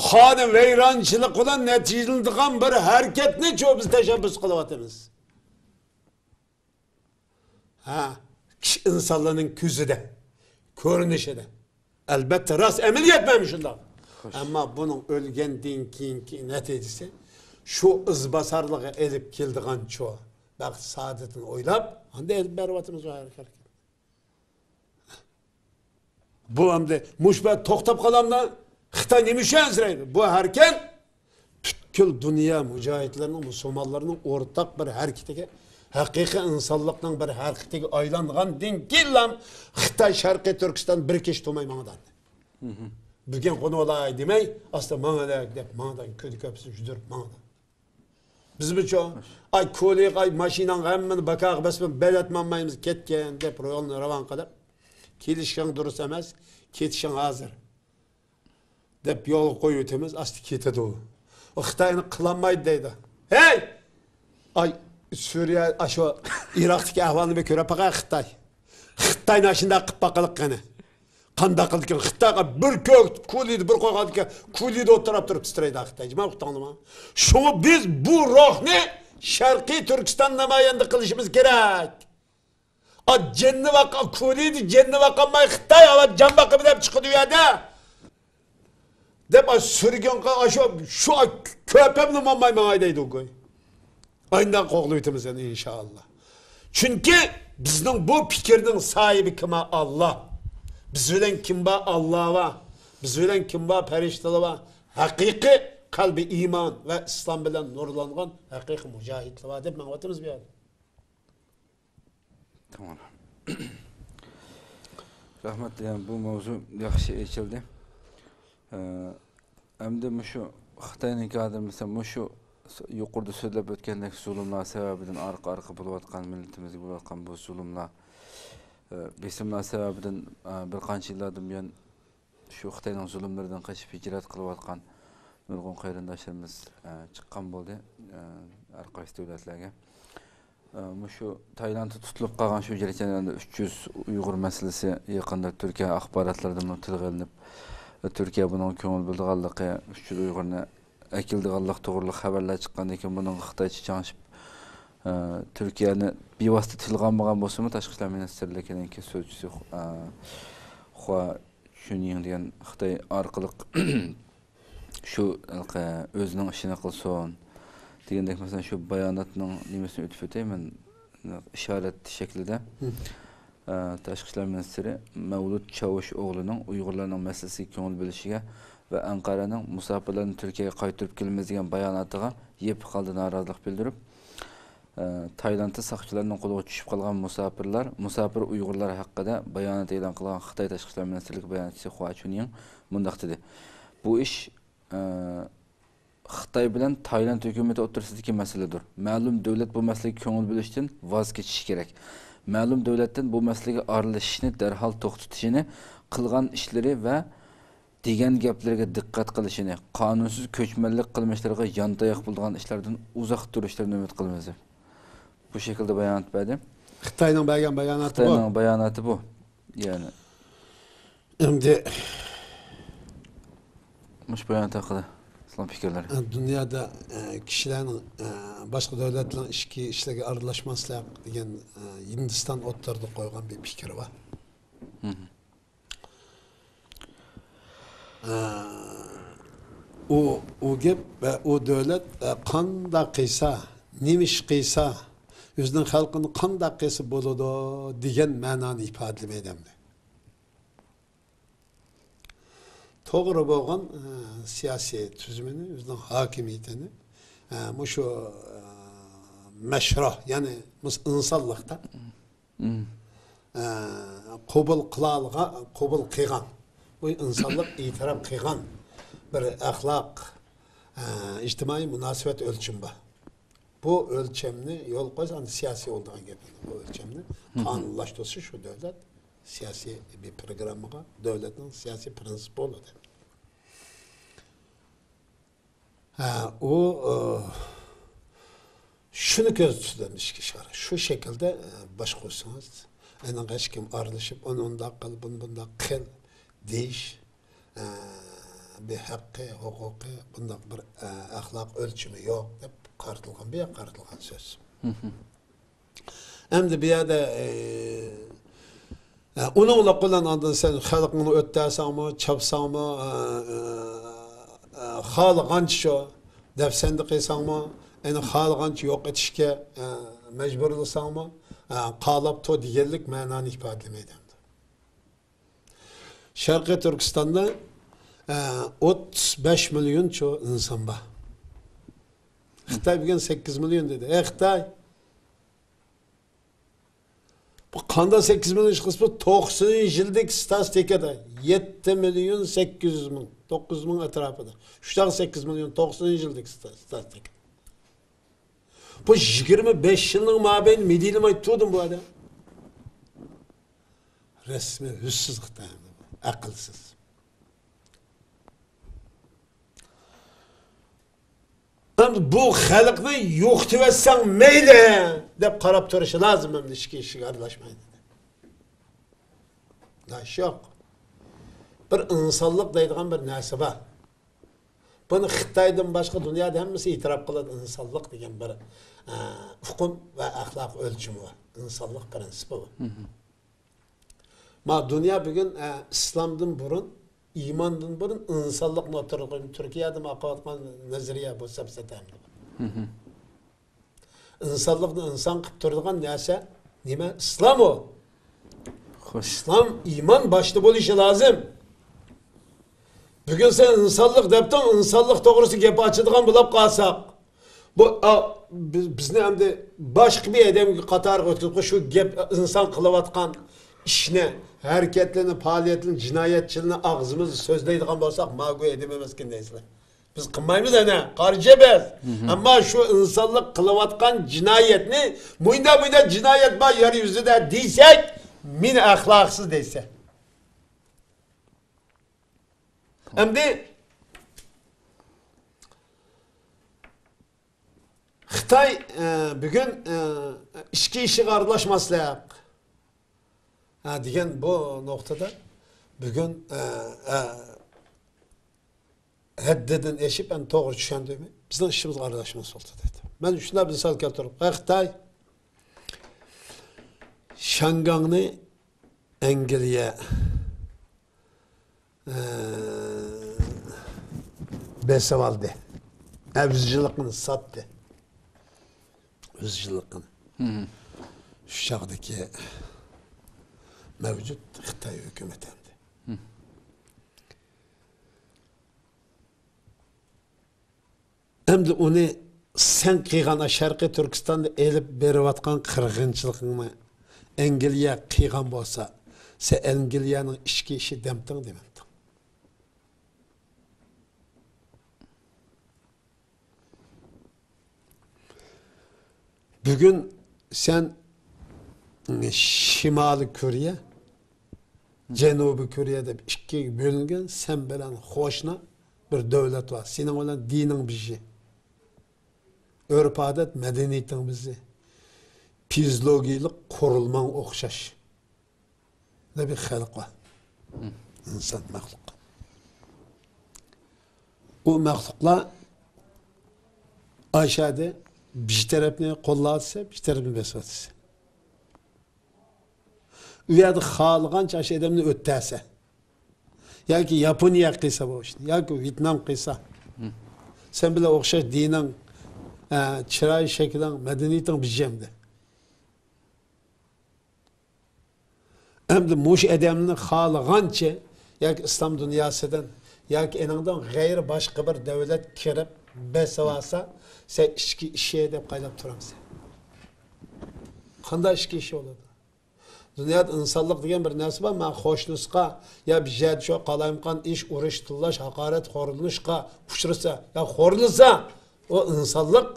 خانە ۋەيرانچىلىق بىلەن نەتىجىلىنىدىغان بىر ھەرىكەتنىچۇ بىز تەشەببۇس قىلىۋاتىمىز. ھە، كىشى ئىنسانلارنىڭ كۆزىدە، كۆرۈنۈشىدە. ئەلبەتتە، راست ئەمەلىيەت مانا شۇنداق. خوش. ئەمما بۇنىڭ ئۆلگەندىن كېيىنكى نەتىجىسى شۇ ئىزباسارلىققا ئېلىپ كېلىدىغانچۇ بەخت سائادىتىنى ئويلاپ، ئاندىن ئېلىپ بېرىۋاتىمىز بۇ ھەرىكەتنى. بۇ ئەمدى مۇشۇ بىر توختاپ قالامدا خىتاي نېمە ئۈچۈن ئەنسىرەيدۇ؟ بۇ ھەرىكەت پۈتكۈل دۇنيا مۇجاھىدلىرىنىڭ، مۇسۇلمانلىرىنىڭ ئورتاق بىر ھەرىكىتىگە، ھەقىقىي ئىنسانلىقنىڭ بىر ھەرىكىتىگە ئايلانغاندىن كېيىنلا خىتاي شەرقىي تۈركىستان بىر كېچە تۇرماي ماڭىدۇ. بۈگۈن قونۇۋالاي دېمەي، ئاستا ماڭىدۇ دەپ ماڭىدۇ، كۆدە كۆپسە يۈدۈرۈپ ماڭىدۇ. بىزمۇچۇ؟ ئاي، كولىغا، ئاي، ماشىناڭغا ھەممىنى باكاغا بېسىپ، بېلەت ماڭمايمىز، كەتكىن دەپ رويالنى راۋان قىلىپ، كېلىشىڭ دۇرۇس ئەمەس، كېتىشىڭ ھازىر دەپ يولغا قويۇۋېتىمىز، ئاستا كېتىدۇ. ئۇ خىتاينى قىلالمايدۇ دەيدۇ. ھەي! ئاي، سۈرىيە، ئاشۇ ئىراقتىكى ئەھۋالنى بىر كۆرۈپ باقاي خىتاي. خىتاينى ئاشۇنداق قىلىپ باقىلىق قېنى. قانداق قىلىدىكەن؟ خىتايغا بىر كۆك كولىدا بىر قويغاندىكەن، كولىدا ئولتۇراپ تۇرۇپ تىترەيدۇ خىتاي. جىما ئۇقتۇڭلىما؟ شۇڭا بىز بۇ روھنى شەرقىي تۈركىستان نامايەندە قىلىشىمىز كېرەك. ئا، جېنىنى باققان، كولىدا جېنىنى باقالماي خىتاي، ئاۋات جان باقىمەن دەپ چىقىدۇ ئۇ يەردە. دەپ، ئاشۇ سۈرگۈن قىل، ئاشۇ، شۇ، ئا، كۆپەمنى ماڭماي ماڭاي دەيدۇ گوي. ئايندان قوغلىۋېتىمىز ئەنە، ئىنشائاللا. چۈنكى بىزنىڭ بۇ پىكىرنىڭ ساھىبى كىم؟ ئاللا. بىز بىلەن كىم بار؟ ئاللا بار. بىز بىلەن كىم بار؟ پەرىشتىلەر بار. ھەقىقىي قەلبى ئىمان ۋە ئىسلام بىلەن نۇرلانغان ھەقىقىي مۇجاھىدلار بار دەپ ماڭىۋاتىمىز بۇ يەردە. تامام. رەھمەت، يەنى بۇ ماۋزۇ ياخشى ئېچىلدى. ئە، ئەمدى مۇشۇ خىتاينىڭكى ھازىر مەسىلەن مۇشۇ س-، يۇقىرىدا سۆزلەپ ئۆتكەندەك زۇلۇملار سەۋەبىدىن ئارقا-ئارقا بولۇۋاتقان، مىللىتىمىزگە بولۇۋاتقان بۇ زۇلۇملار، ئە، بېسىملار سەۋەبىدىن، ئە، بىر قانچە يىللاردىن بۇيان شۇ خىتاينىڭ زۇلۇملىرىدىن قېچىپ ھىجرەت قىلىۋاتقان نۇرغۇن قېرىنداشلىرىمىز، ئە، چىققان بولدى، ئە، ھەر قايسى دۆلەتلەرگە. ئە، مۇشۇ تايلاندتا تۇتۇلۇپ قالغان شۇ جەرياندا ئۈچ يۈز ئۇيغۇر مەسىلىسى يېقىندا تۈركىيە ئاخباراتلىرىدىمۇ تىلغا ئېلىنىپ، تۈركىيە بۇنىڭغا كۆڭۈل بۆلىدىغانلىقى، ئۈچ يۈز ئۇيغۇرنى ئەكېلىدىغانلىق توغرىلىق خەۋەرلەر چىققاندىن كېيىن، بۇنىڭغا خىتايچە چاڭشىپ، ئە، تۈركىيەنى بىۋاسىتە تىلغا ئالمىغان بولسىمۇ، تاشقى ئىشلار مىنىستىرلىكىنىڭكى سۆزچىسى، ئە، خۇا چۈنيىڭ دېگەن خىتاي ئارقىلىق شۇ ھېلىقى ئۆزىنىڭ ئىشىنى قىلسۇن دېگەندەك، مەسىلەن، شۇ باياناتنىڭ نېمىسىنى ئۆتۈپ ئۆتەي مەن، ئىشارەت شەكلىدە. ئە، تاشقى ئىشلار مىنىستىرى مەۋلۇت چاۋۇش ئوغلىنىڭ ئۇيغۇرلارنىڭ مەسىلىسىگە كۆڭۈل بۆلۈشىگە ۋە ئەنقەرەنىڭ مۇساپىرلارنى تۈركىيەگە قايتۇرۇپ كېلىمىز دېگەن باياناتىغا يېپىق ھالدا نارازىلىق بىلدۈرۈپ، ئە، تايلاندتا ساقچىلارنىڭ قولىغا چۈشۈپ قالغان مۇساپىرلار، مۇساپىر ئۇيغۇرلار ھەققىدە بايانات ئېلان قىلغان خىتاي تاشقى ئىشلار مىنىستىرلىكى باياناتچىسى خۇا چۈنيىڭ مۇنداق دېدى، بۇ ئىش، ئە، خىتاي بىلەن تايلاند ھۆكۈمىتى ئوتتۇرىسىدىكى مەسىلىدۇر. مەلۇم دۆلەت بۇ مەسىلىگە كۆڭۈل بۆلۈشتىن ۋاز كېچىشى كېرەك. مەلۇم دۆلەتتىن بۇ مەسىلىگە ئارىلىشىشنى دەرھال توختىتىشىنى، قىلغان ئىشلىرى ۋە دېگەن گەپلىرىگە دىققەت قىلىشىنى، قانۇنسىز كۆچمەنلىك قىلمىشلىرىغا يانتاياق بولىدىغان ئىشلاردىن ئۇزاق تۇرۇشلىرىنى ئۈمىد قىلىمىز، دەپ بۇ شەكىلدە بايانات بەردى. خىتاينىڭ بەرگەن باياناتى بۇ. خىتاينىڭ باياناتى بۇ. يەنى ئەمدى مۇشۇ بايانات ھەققىدە سىلەرنىڭ پىكىرلىرى؟ دۇنيادا، ئە، كىشىلەرنىڭ، ئە، باشقا دۆلەتلەرنىڭ ئىچكى ئىشلىرىغا ئارىلاشماسلىق دېگەن، ئە، ھىندىستان ئوتتۇرىدا قويغان بىر پىكرى بار. مھم. ئە، ئۇ، ئۇ گەپ ۋە ئۇ دۆلەت، ئە، قانداق قىلسا، نېمە ئىش قىلسا، ئۆزىنىڭ خەلقىنى قانداق قىلسا بولىدۇ دېگەن مەنانى ئىپادىلىمەيدۇ ئەمدى. توغرا بولغان، ئە، سىياسىي تۈزۈمىنى، ئۆزىنىڭ ھاكىمىيىتىنى، ئە، مۇشۇ، ئە، مەشرۇ، يەنى مۇس-، ئىنسانلىقتا، مم. ئە، قوبۇل قىلالىغان، قوبۇل قىلغان، بۇ ئىنسانلىق ئېتىراپ قىلغان بىر ئەخلاق، ئە، ئىجتىمائىي مۇناسىۋەت ئۆلچىمى بار. بۇ ئۆلچەمنى يول قويسا، ئەمدى سىياسىي بولىدىغان گەپ. بۇ ئۆلچەمنى مم. قانۇنلاشتۇرسا شۇ دۆلەت، سىياسىي بىر پروگراممىغا دۆلەتنىڭ سىياسىي پىرىنسىپى بولىدۇ. ھە، ئۇ، ئۇ، شۇنى كۆزدە تۇتىدۇ ئىچكى ئىشلار. شۇ شەكىلدە، ئە، باشقۇرسىڭىز، ئېنىڭ ھېچكىم ئارىلىشىپ، ئۇنى ئۇنداق قىل، بۇنى بۇنداق قىل دېيىش، ئە، بىر ھەققى، ھوقۇقى، بۇنداق بىر، ئە، ئەخلاق ئۆلچىمى يوق دەپ قارىتىلغان، بۇ يەرگە قارىتىلغان سۆز. مھم. ئەمدى بۇ يەردە، ئە، ئە، ئۇنىڭلىق بىلەن ئاندىن سەن خەلقىڭنى ئۆتتەرسەڭمۇ، چاپساڭمۇ، ئە، ئە، ئە، خالىغانچە شۇ دەپسەندە قىلساڭمۇ، ئەنە خالىغانچە يوق ئېتىشكە، ئە، مەجبۇرلىساڭمۇ، ئە، قالاپ تۇر دېگەنلىك مەنانى ئىپادىلىمەيدۇ ئەمدى. شەرقىي تۈركىستاندا، ئە، ئوتتۇز بەش مىليونچە ئىنسان بار. خىتاي بۈگۈن سەككىز مىليون دېدى. ئەي خىتاي! بۇ قانداق سەككىز مىليون ئىشقىلسا، بۇ توقسىنىنچى يىلدىكى ستاتىستىكىدا يەتتە مىليون سەككىز يۈز مىڭ، توققۇز يۈز مىڭ ئەتراپىدا. شۇ چاغ سەككىز مىليون، توقسىنىنچى يىلدىكى ستا-، ستاتىستىكا. بۇ يىگىرمە بەش يىلنىڭ مابەينى مىدىرلىماي تۇردىمۇ بۇ ئادەم؟ رەسمىي ھۆشسىز خىتاي، ئەقىلسىز. ئەمدى بۇ خەلقنى يوقىتىۋەتسەڭ مەيلى دەپ قاراپ تۇرۇشى لازىم، ئەمدى ئىچكى ئىشىگە ئارىلاشماي دېدى. ئىش يوق. بىر ئىنسانلىق دەيدىغان بىر نەرسە بار. بۇنى خىتايدىن باشقا دۇنيادا ھەممىسى ئېتىراپ قىلىدۇ، ئىنسانلىق دېگەن بىر، ئە، ئۇقۇم ۋە ئەخلاق ئۆلچىمى بار. ئىنسانلىق پىرىنسىپى بار. مھم. ما دۇنيا بۈگۈن، ئە، ئىسلامدىن بۇرۇن، ئىماندىن بۇرۇن ئىنسانلىقنى ئوتتۇرىغا قويدى. تۈركىيەدە ما قىلىۋاتقان نەزەرىيە بۇ سەپسەتە ئەمدى. مھم. ئىنسانلىقنى ئىنسان قىلىپ تۇرىدىغان نەرسە نېمە؟ ئىسلام ئۇ. خوش. ئىسلام، ئىمان باشتا بولۇشى لازىم. بۈگۈن سەن ئىنسانلىق دەپتىڭ، ئىنسانلىق توغرىسىدا گەپ ئاچىدىغان بولاپ قالساق، بۇ، ئا، بىز، بىزنى ئەمدى باشقا بىر ئادەمگە قاتارغا ئۆتكۈزۈپ، شۇ گەپ، ئىنسان قىلىۋاتقان ئىشنى، ھەرىكەتلىرىنى، پائالىيەتلىرىنى، جىنايەتچىلىرىنى ئاغزىمىزدا سۆزلەيدىغان بولساق، ما گۇي ئادەم ئەمەسكەن دەيسىلەر. بىز قىلمايمىز ئەنە، قارشى بىز. مھم. ئەمما شۇ ئىنسانلىق قىلىۋاتقان جىنايەتنى، مۇنداق، مۇنداق جىنايەت بار يەر يۈزىدە دېسەك، مېنى ئەخلاقسىز دەيسەن. ئەمدى، خىتاي، ئە، بۈگۈن، ئە، ئىچكى ئىشىغا ئارىلاشماسلىق، ھە، دېگەن بۇ نۇقتىدا بۈگۈن، ئە، ئە، ھەددىدىن ئېشىپ، ئەمدى توغرا چۈشەندىمۇ؟ بىزنىڭ ئىشىمىزغا ئارىلاشماس بولدى دېدى. مەن شۇنداق مىسال كەلتۈرۈپ، ھە، خىتاي شياڭگاڭنى ئەنگلىيە، ئە، بېسىۋالدى. ئەۋزىچىلىقىنى ساتتى. ئەۋزىچىلىقىنى. شۇ چاغدىكى مەۋجۇت خىتاي ھۆكۈمىتى ئەمدى. ئەمدى ئۇنى سەن قىلغان، شەرقىي تۈركىستاندا ئېلىپ بېرىۋاتقان قىرغىنچىلىقىڭنى ئەنگلىيە قىلغان بولسا، سەن ئەنگلىيەنىڭ ئىچكى ئىشى دەمتىڭ دېمەپتىڭ. بۈگۈن سەن شىمالىي كورېيە، جەنۇبىي كورېيە دەپ ئىككىگە بۆلۈنگەن، سەن بىلەن قوشنا بىر دۆلەت بار. سېنىڭ بىلەن دىنىڭ بىر، ئۆرپ-ئادەت، مەدەنىيىتىڭ بىر، فىزىولوگىيەلىك قۇرۇلماڭ ئوخشاش. بىر خەلق بار. ئىنسان مەخلۇق. ئۇ مەخلۇقلار ئاشادە بىر تەرەپنى قوللاۋاتسا، بىر تەرەپنى بېسىۋاتسا. ئۇ يەردە خالىغانچە ئاشۇ ئادەمنى ئۆتتەرسە. ياكى ياپونىيە قىلسا بۇ ئىشنى، ياكى ۋيېتنام قىلسا. سەن بىلەن ئوخشاش دىنىڭ، ئە، چىراي شەكلىڭ، مەدەنىيىتىڭ بىر ئەمدى. ئەمدى مۇشۇ ئادەمنى خالىغانچە ياكى ئىسلام دۇنياسىدىن ياكى ئېنىڭدىن غەيرىي باشقا بىر دۆلەت كىرىپ بېسىۋالسا، سەن ئىچكى ئىشى دەپ قايلاپ تۇرامسەن. قانداق ئىچكى ئىشى بولىدۇ؟ دۇنيادا ئىنسانلىق دېگەن بىر نەرسە بار. مەن قوشنىسىغا يا بىر يەردە شۇ قالايمىقان ئىش، ئۇرۇش، تىللاش، ھاقارەت، خورلىنىشقا ئۇچرىسا، يا خورلىسا، ئۇ ئىنسانلىق،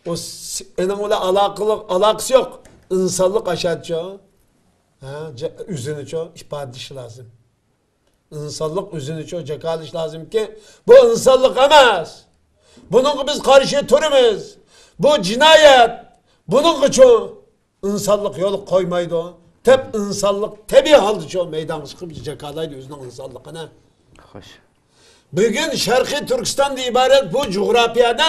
ئۇ س-، ئېنىڭ بىلەن ئالاقىلىق، ئالاقىسى يوق. ئىنسانلىق ئاشادىچۇ، ھە، جا-، ئۆزىنىچۇ ئىپادىلىشى لازىم. ئىنسانلىق ئۆزىنىچۇ جاكارلىشى لازىمكى، بۇ ئىنسانلىق ئەمەس. بۇنىڭغا بىز قارشى تۇرىمىز. بۇ جىنايەت. بۇنىڭغىچۇ ئىنسانلىق يول قويمايدۇ دەپ، ئىنسانلىق تەبىئىي ھالدىچۇ مەيدانغا چىقىپ جاكارلايدۇ ئۆزىنىڭ ئىنسانلىقىنى. خوش. بۈگۈن شەرقىي تۈركىستاندىن ئىبارەت بۇ جۇغراپىيەدە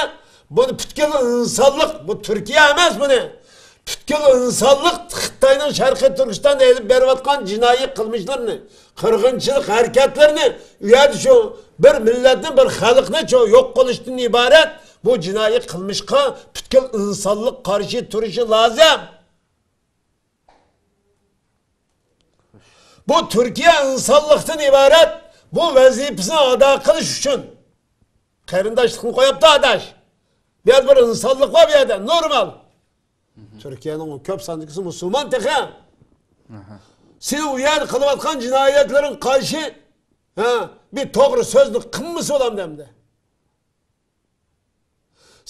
بۇنى پۈتكۈل ئىنسانلىق، بۇ تۈركىيە ئەمەس بۇنى، پۈتكۈل ئىنسانلىق خىتاينىڭ شەرقىي تۈركىستاندا ئېلىپ بېرىۋاتقان جىنايى قىلمىشلىرىنى، قىرغىنچىلىق ھەرىكەتلىرىنى، ئۇ يەردە شۇ بىر مىللەتنى، بىر خەلقنى شۇ يوق قىلىشتىن ئىبارەت بۇ جىنايى قىلمىشقا پۈتكۈل ئىنسانلىق قارشى تۇرۇشى لازىم. بۇ تۈركىيە ئىنسانلىقتىن ئىبارەت، بۇ ۋەزىپىسىنى ئادا قىلىش ئۈچۈن قېرىنداشلىقنى قويۇپتۇ ئاداش. بۇ يەردە بىر ئىنسانلىق بار، بۇ يەردە نورمال. تۈركىيەنىڭ كۆپ ساندىكىسى مۇسۇلمان تېخى. سېنىڭ ئۇ يەردە قىلىۋاتقان جىنايەتلىرىڭ قارشى، ھە، بىر توغرا سۆزنى قىلمىسا بولامدۇ ئەمدى؟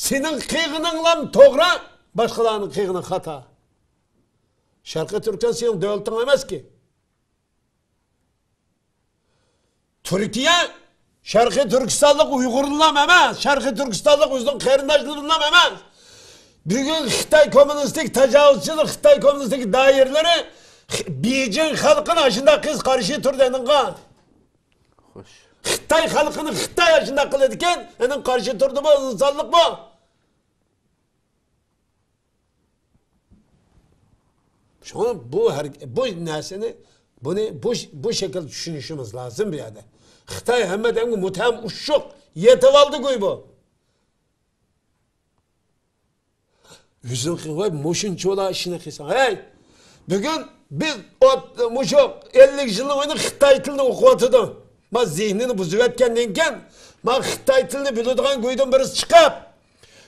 سېنىڭ قىلغىنىڭلام توغرا، باشقىلارنىڭ قىلغىنى خاتا. شەرقىي تۈركىستان سېنىڭ دۆلىتىڭ ئەمەسكى. تۈركىيە شەرقىي تۈركىستانلىق ئۇيغۇرلىرىنىڭ ئەمەس، شەرقىي تۈركىستانلىق ئۆزىنىڭ قېرىنداشلىرىنىڭ ئەمەس. بۈگۈن خىتاي كوممۇنىستىك تاجاۋۇزچىلىق، خىتاي كوممۇنىستىك دائىرىلىرى خ-، بېيجىڭ خەلقىنى ئاشۇنداق قىلىپ قارشى تۇردى ئېنىڭغا. خوش. خىتاي خەلقىنى خىتاي ئاشۇنداق قىلىدىكەن، ئېنىڭ قارشى تۇردىمۇ، ئىنسانلىقمۇ؟ شۇڭا بۇ ھەر-، بۇ نەرسىنى، بۇنى بۇ، بۇ شەكىلدە چۈشىنىشىمىز لازىم بۇ يەردە. خىتاي ھەممىدىنمۇ مۇتەم ئۇششۇق، يېتىۋالدى گۇي بۇ. ئۆزۈڭ قىل، ۋاي، مۇشۇنچىۋالا ئىشنى قىلساڭ. ھەي، بۈگۈن بىز ئوت-، مۇشۇ ئەللىك يىلنىڭ ئۆيىنى خىتاي تىلىنى ئوقۇۋاتىدۇ. ما زېھنىنى بۇزۇۋەتكەندىن كېيىن، ما خىتاي تىلىنى بىلىدىغان گۇيدىن بىرسى چىقىپ،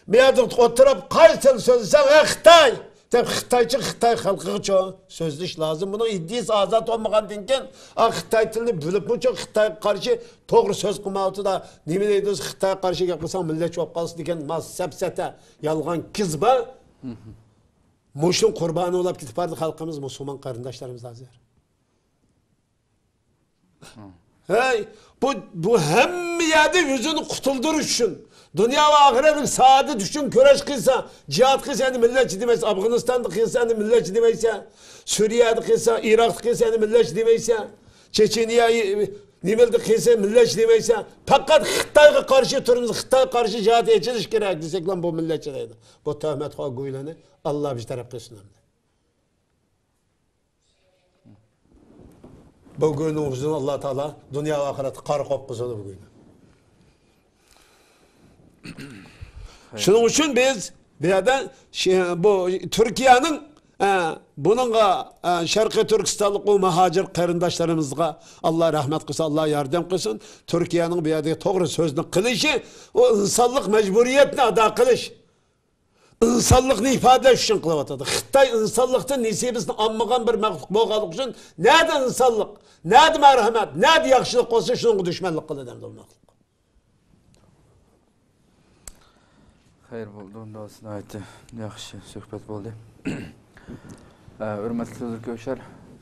بۇ يەردە ئولتۇرۇپ، قايسى تىل سۆزلىسەڭ، ھە، خىتاي دەپ، خىتايچە خىتاي خەلقىگىچۇ سۆزلىشى لازىم. بۇنىڭ ئىدىيىسى ئازاد بولمىغاندىن كېيىن، ئا، خىتاي تىلىنى بىلىپمۇچۇ خىتايغا قارشى توغرا سۆز قىلمايۋاتىدۇ. نېمە دەيدۇ، خىتايغا قارشى گەپ قىلساڭ مىللەتچى بولۇپ قالىسەن دېگەن ما سەپسەتە، يالغان، كىزبا. مۇشۇنىڭ قۇربانى بولاپ كېتىپ بارىدۇ خەلقىمىز، مۇسۇلمان قېرىنداشلىرىمىز ھازىر. ھەي، بۇ، بۇ ھەممە يەردە ئۆزىنى قۇتۇلدۇرۇش ئۈچۈن، دۇنيا ۋە ئاخىرەتلىك سائادەت ئۈچۈن كۈرەش قىلسا، جىھاد قىلسا، ئەمدى مىللەتچى دېمەيسەن. ئافغانىستاندا قىلسا، ئەمدى مىللەتچى دېمەيسەن. سۈرىيەدە قىلسا، ئىراقتا قىلسا، ئەمدى مىللەتچى دېمەيسەن. چېچېنىيە، نېمىلدە قىلسا، مىللەتچى دېمەيسەن. پەقەت خىتايغا قارشى تۇرىمىز، خىتايغا قارشى جىھاد ئېچىلىش كېرەك دېسەكلا، بۇ مىللەتچى دەيدۇ. بۇ تۆھمەتخور گۇيلىنى ئاللا بىر تەرەپ قىلسۇن ئەمدى. بۇ گۇينىڭ يۈزىنى ئاللا تائالا دۇنيا ۋە ئاخىرەتتە قارا قوپ قىلسۇن بۇ گۇينى. شۇنىڭ ئۈچۈن بىز بۇ يەردە شى-، بۇ تۈركىيەنىڭ، ئە، بۇنىڭغا، ئە، شەرقىي تۈركىستانلىق ئۇ مۇھاجىر قېرىنداشلىرىمىزغا ئاللا رەھمەت قىلسۇن، ئاللا ياردەم قىلسۇن. تۈركىيەنىڭ بۇ يەردىكى توغرا سۆزنى قىلىشى، ئۇ ئىنسانلىق مەجبۇرىيەتنى ئادا قىلىش. ئىنسانلىقنى ئىپادىلەش ئۈچۈن قىلىۋاتىدۇ. خىتاي ئىنسانلىقتىن نېسىبىسىنى ئالمىغان بىر مەخلۇق بولغانلىقى ئۈچۈن نەدە ئىنسانلىق، نەدە مەرھەمەت، نەدە ياخشىلىق بولسا شۇنىڭغا دۈشمەنلىك قىلىدۇ ئەمدى بۇ مەخلۇق. خەير بولدى، ئۇنداق بولسا ناھايىتى ياخشى سۆھبەت بولدى. ئە، ھۆرمەتلىك تېلېۋىزور كۆرۈشلەر،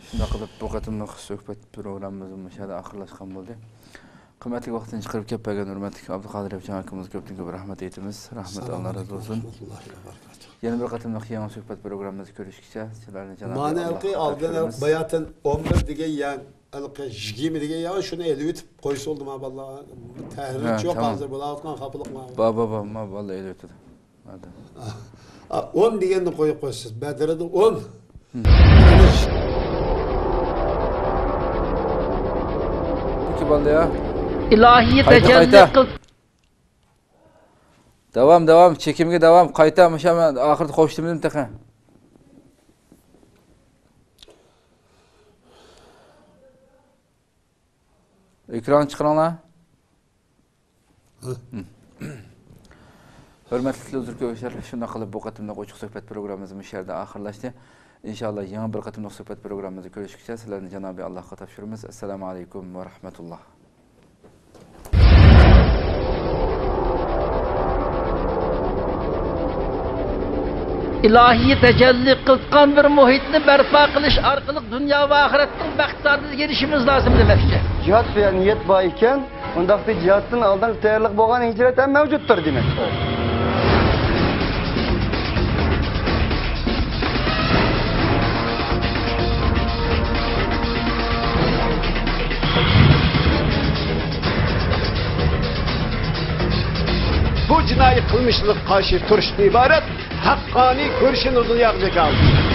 شۇنداق قىلىپ بۇ قېتىملىق سۆھبەت پروگراممىمىز مۇشۇ يەردە ئاخىرلاشقان بولدى. قىممەتلىك ۋاقتىنى چىقىرىپ كەپ بەرگەن ھۆرمەتلىك ئابدۇقادىر ياپچان ئاكىمىزغا كۆپتىن كۆپ رەھمەت ئېيتىمىز. رەھمەت، ئاللا رازى بولسۇن. ئەسسالامۇئەلەيكۇم ۋە رەھمەتۇللاھى ۋە بەرىكاتۇھ. يەنە بىر قېتىملىق يېڭى سۆھبەت پروگراممىمىزدا كۆرۈشكىچە سىلەرنى جانابى مانا ئاللاھقا ھېلىقى ئالدىن تاپشۇرىمىز. باياتىن ئون بىر دېگەن يەڭ، ھېلىقى يىگىرمە دېگەن يەڭ شۇنى ئېلىۋېتىپ قويسا بولدى ما بالىلار. تەھرىرچى ھە، يوق تامام. ھازىر بولاۋاتقان خاپىلىق ما. بار، بار، بار، ما بالىلار ئېلىۋېتىدۇ. ئا، ئون دېگەننى قويۇپ قويسىز. بەدرىدە ئون. ئىككى بالدى يا. ئىلاھىي قايتا، تەجەللى قايتا. قىل. داۋام، داۋام، چېكىمگە داۋام. قايتا، مۇشۇ مەن ئاخىرىدا قوشتۇم تېخى. ئېكران چىقىرىڭلار. ھۆرمەتلىك تېلېۋىزور كۆرۈشلەر، شۇنداق قىلىپ بۇ قېتىملىق ئوچۇق سۆھبەت پروگراممىمىز مۇشۇ يەردە ئاخىرلاشتى. ئىنشاللا يېڭى بىر قېتىملىق سۆھبەت پروگراممىمىزدا كۆرۈشكىچە سىلەرنى جانابى ئاللاھقا تاپشۇرىمىز. ئەسسالامۇ ئەلەيكۇم ۋە رەھمەتۇللا. ئىلاھىي تەجەللى قىلغان بىر مۇھىتنى بەرپا قىلىش ئارقىلىق دۇنيا ۋە ئاخىرەتنىڭ بەخت سائادىتىگە ئېرىشىشىمىز لازىم دېمەكچى. جىھاد دېگەن نىيەت بار ئىكەن، ئۇنداقتا جىھادتىن ئالدىنقى تەييارلىق بولغان ھىجرەت ھەم مەۋجۇتتۇر دېمەك. بۇ جىنايى قىلمىشلىرىغا قارشى تۇرۇشتىن ئىبارەت ھەققانىي كۈرىشىنى دۇنياغا جاكارلىدى.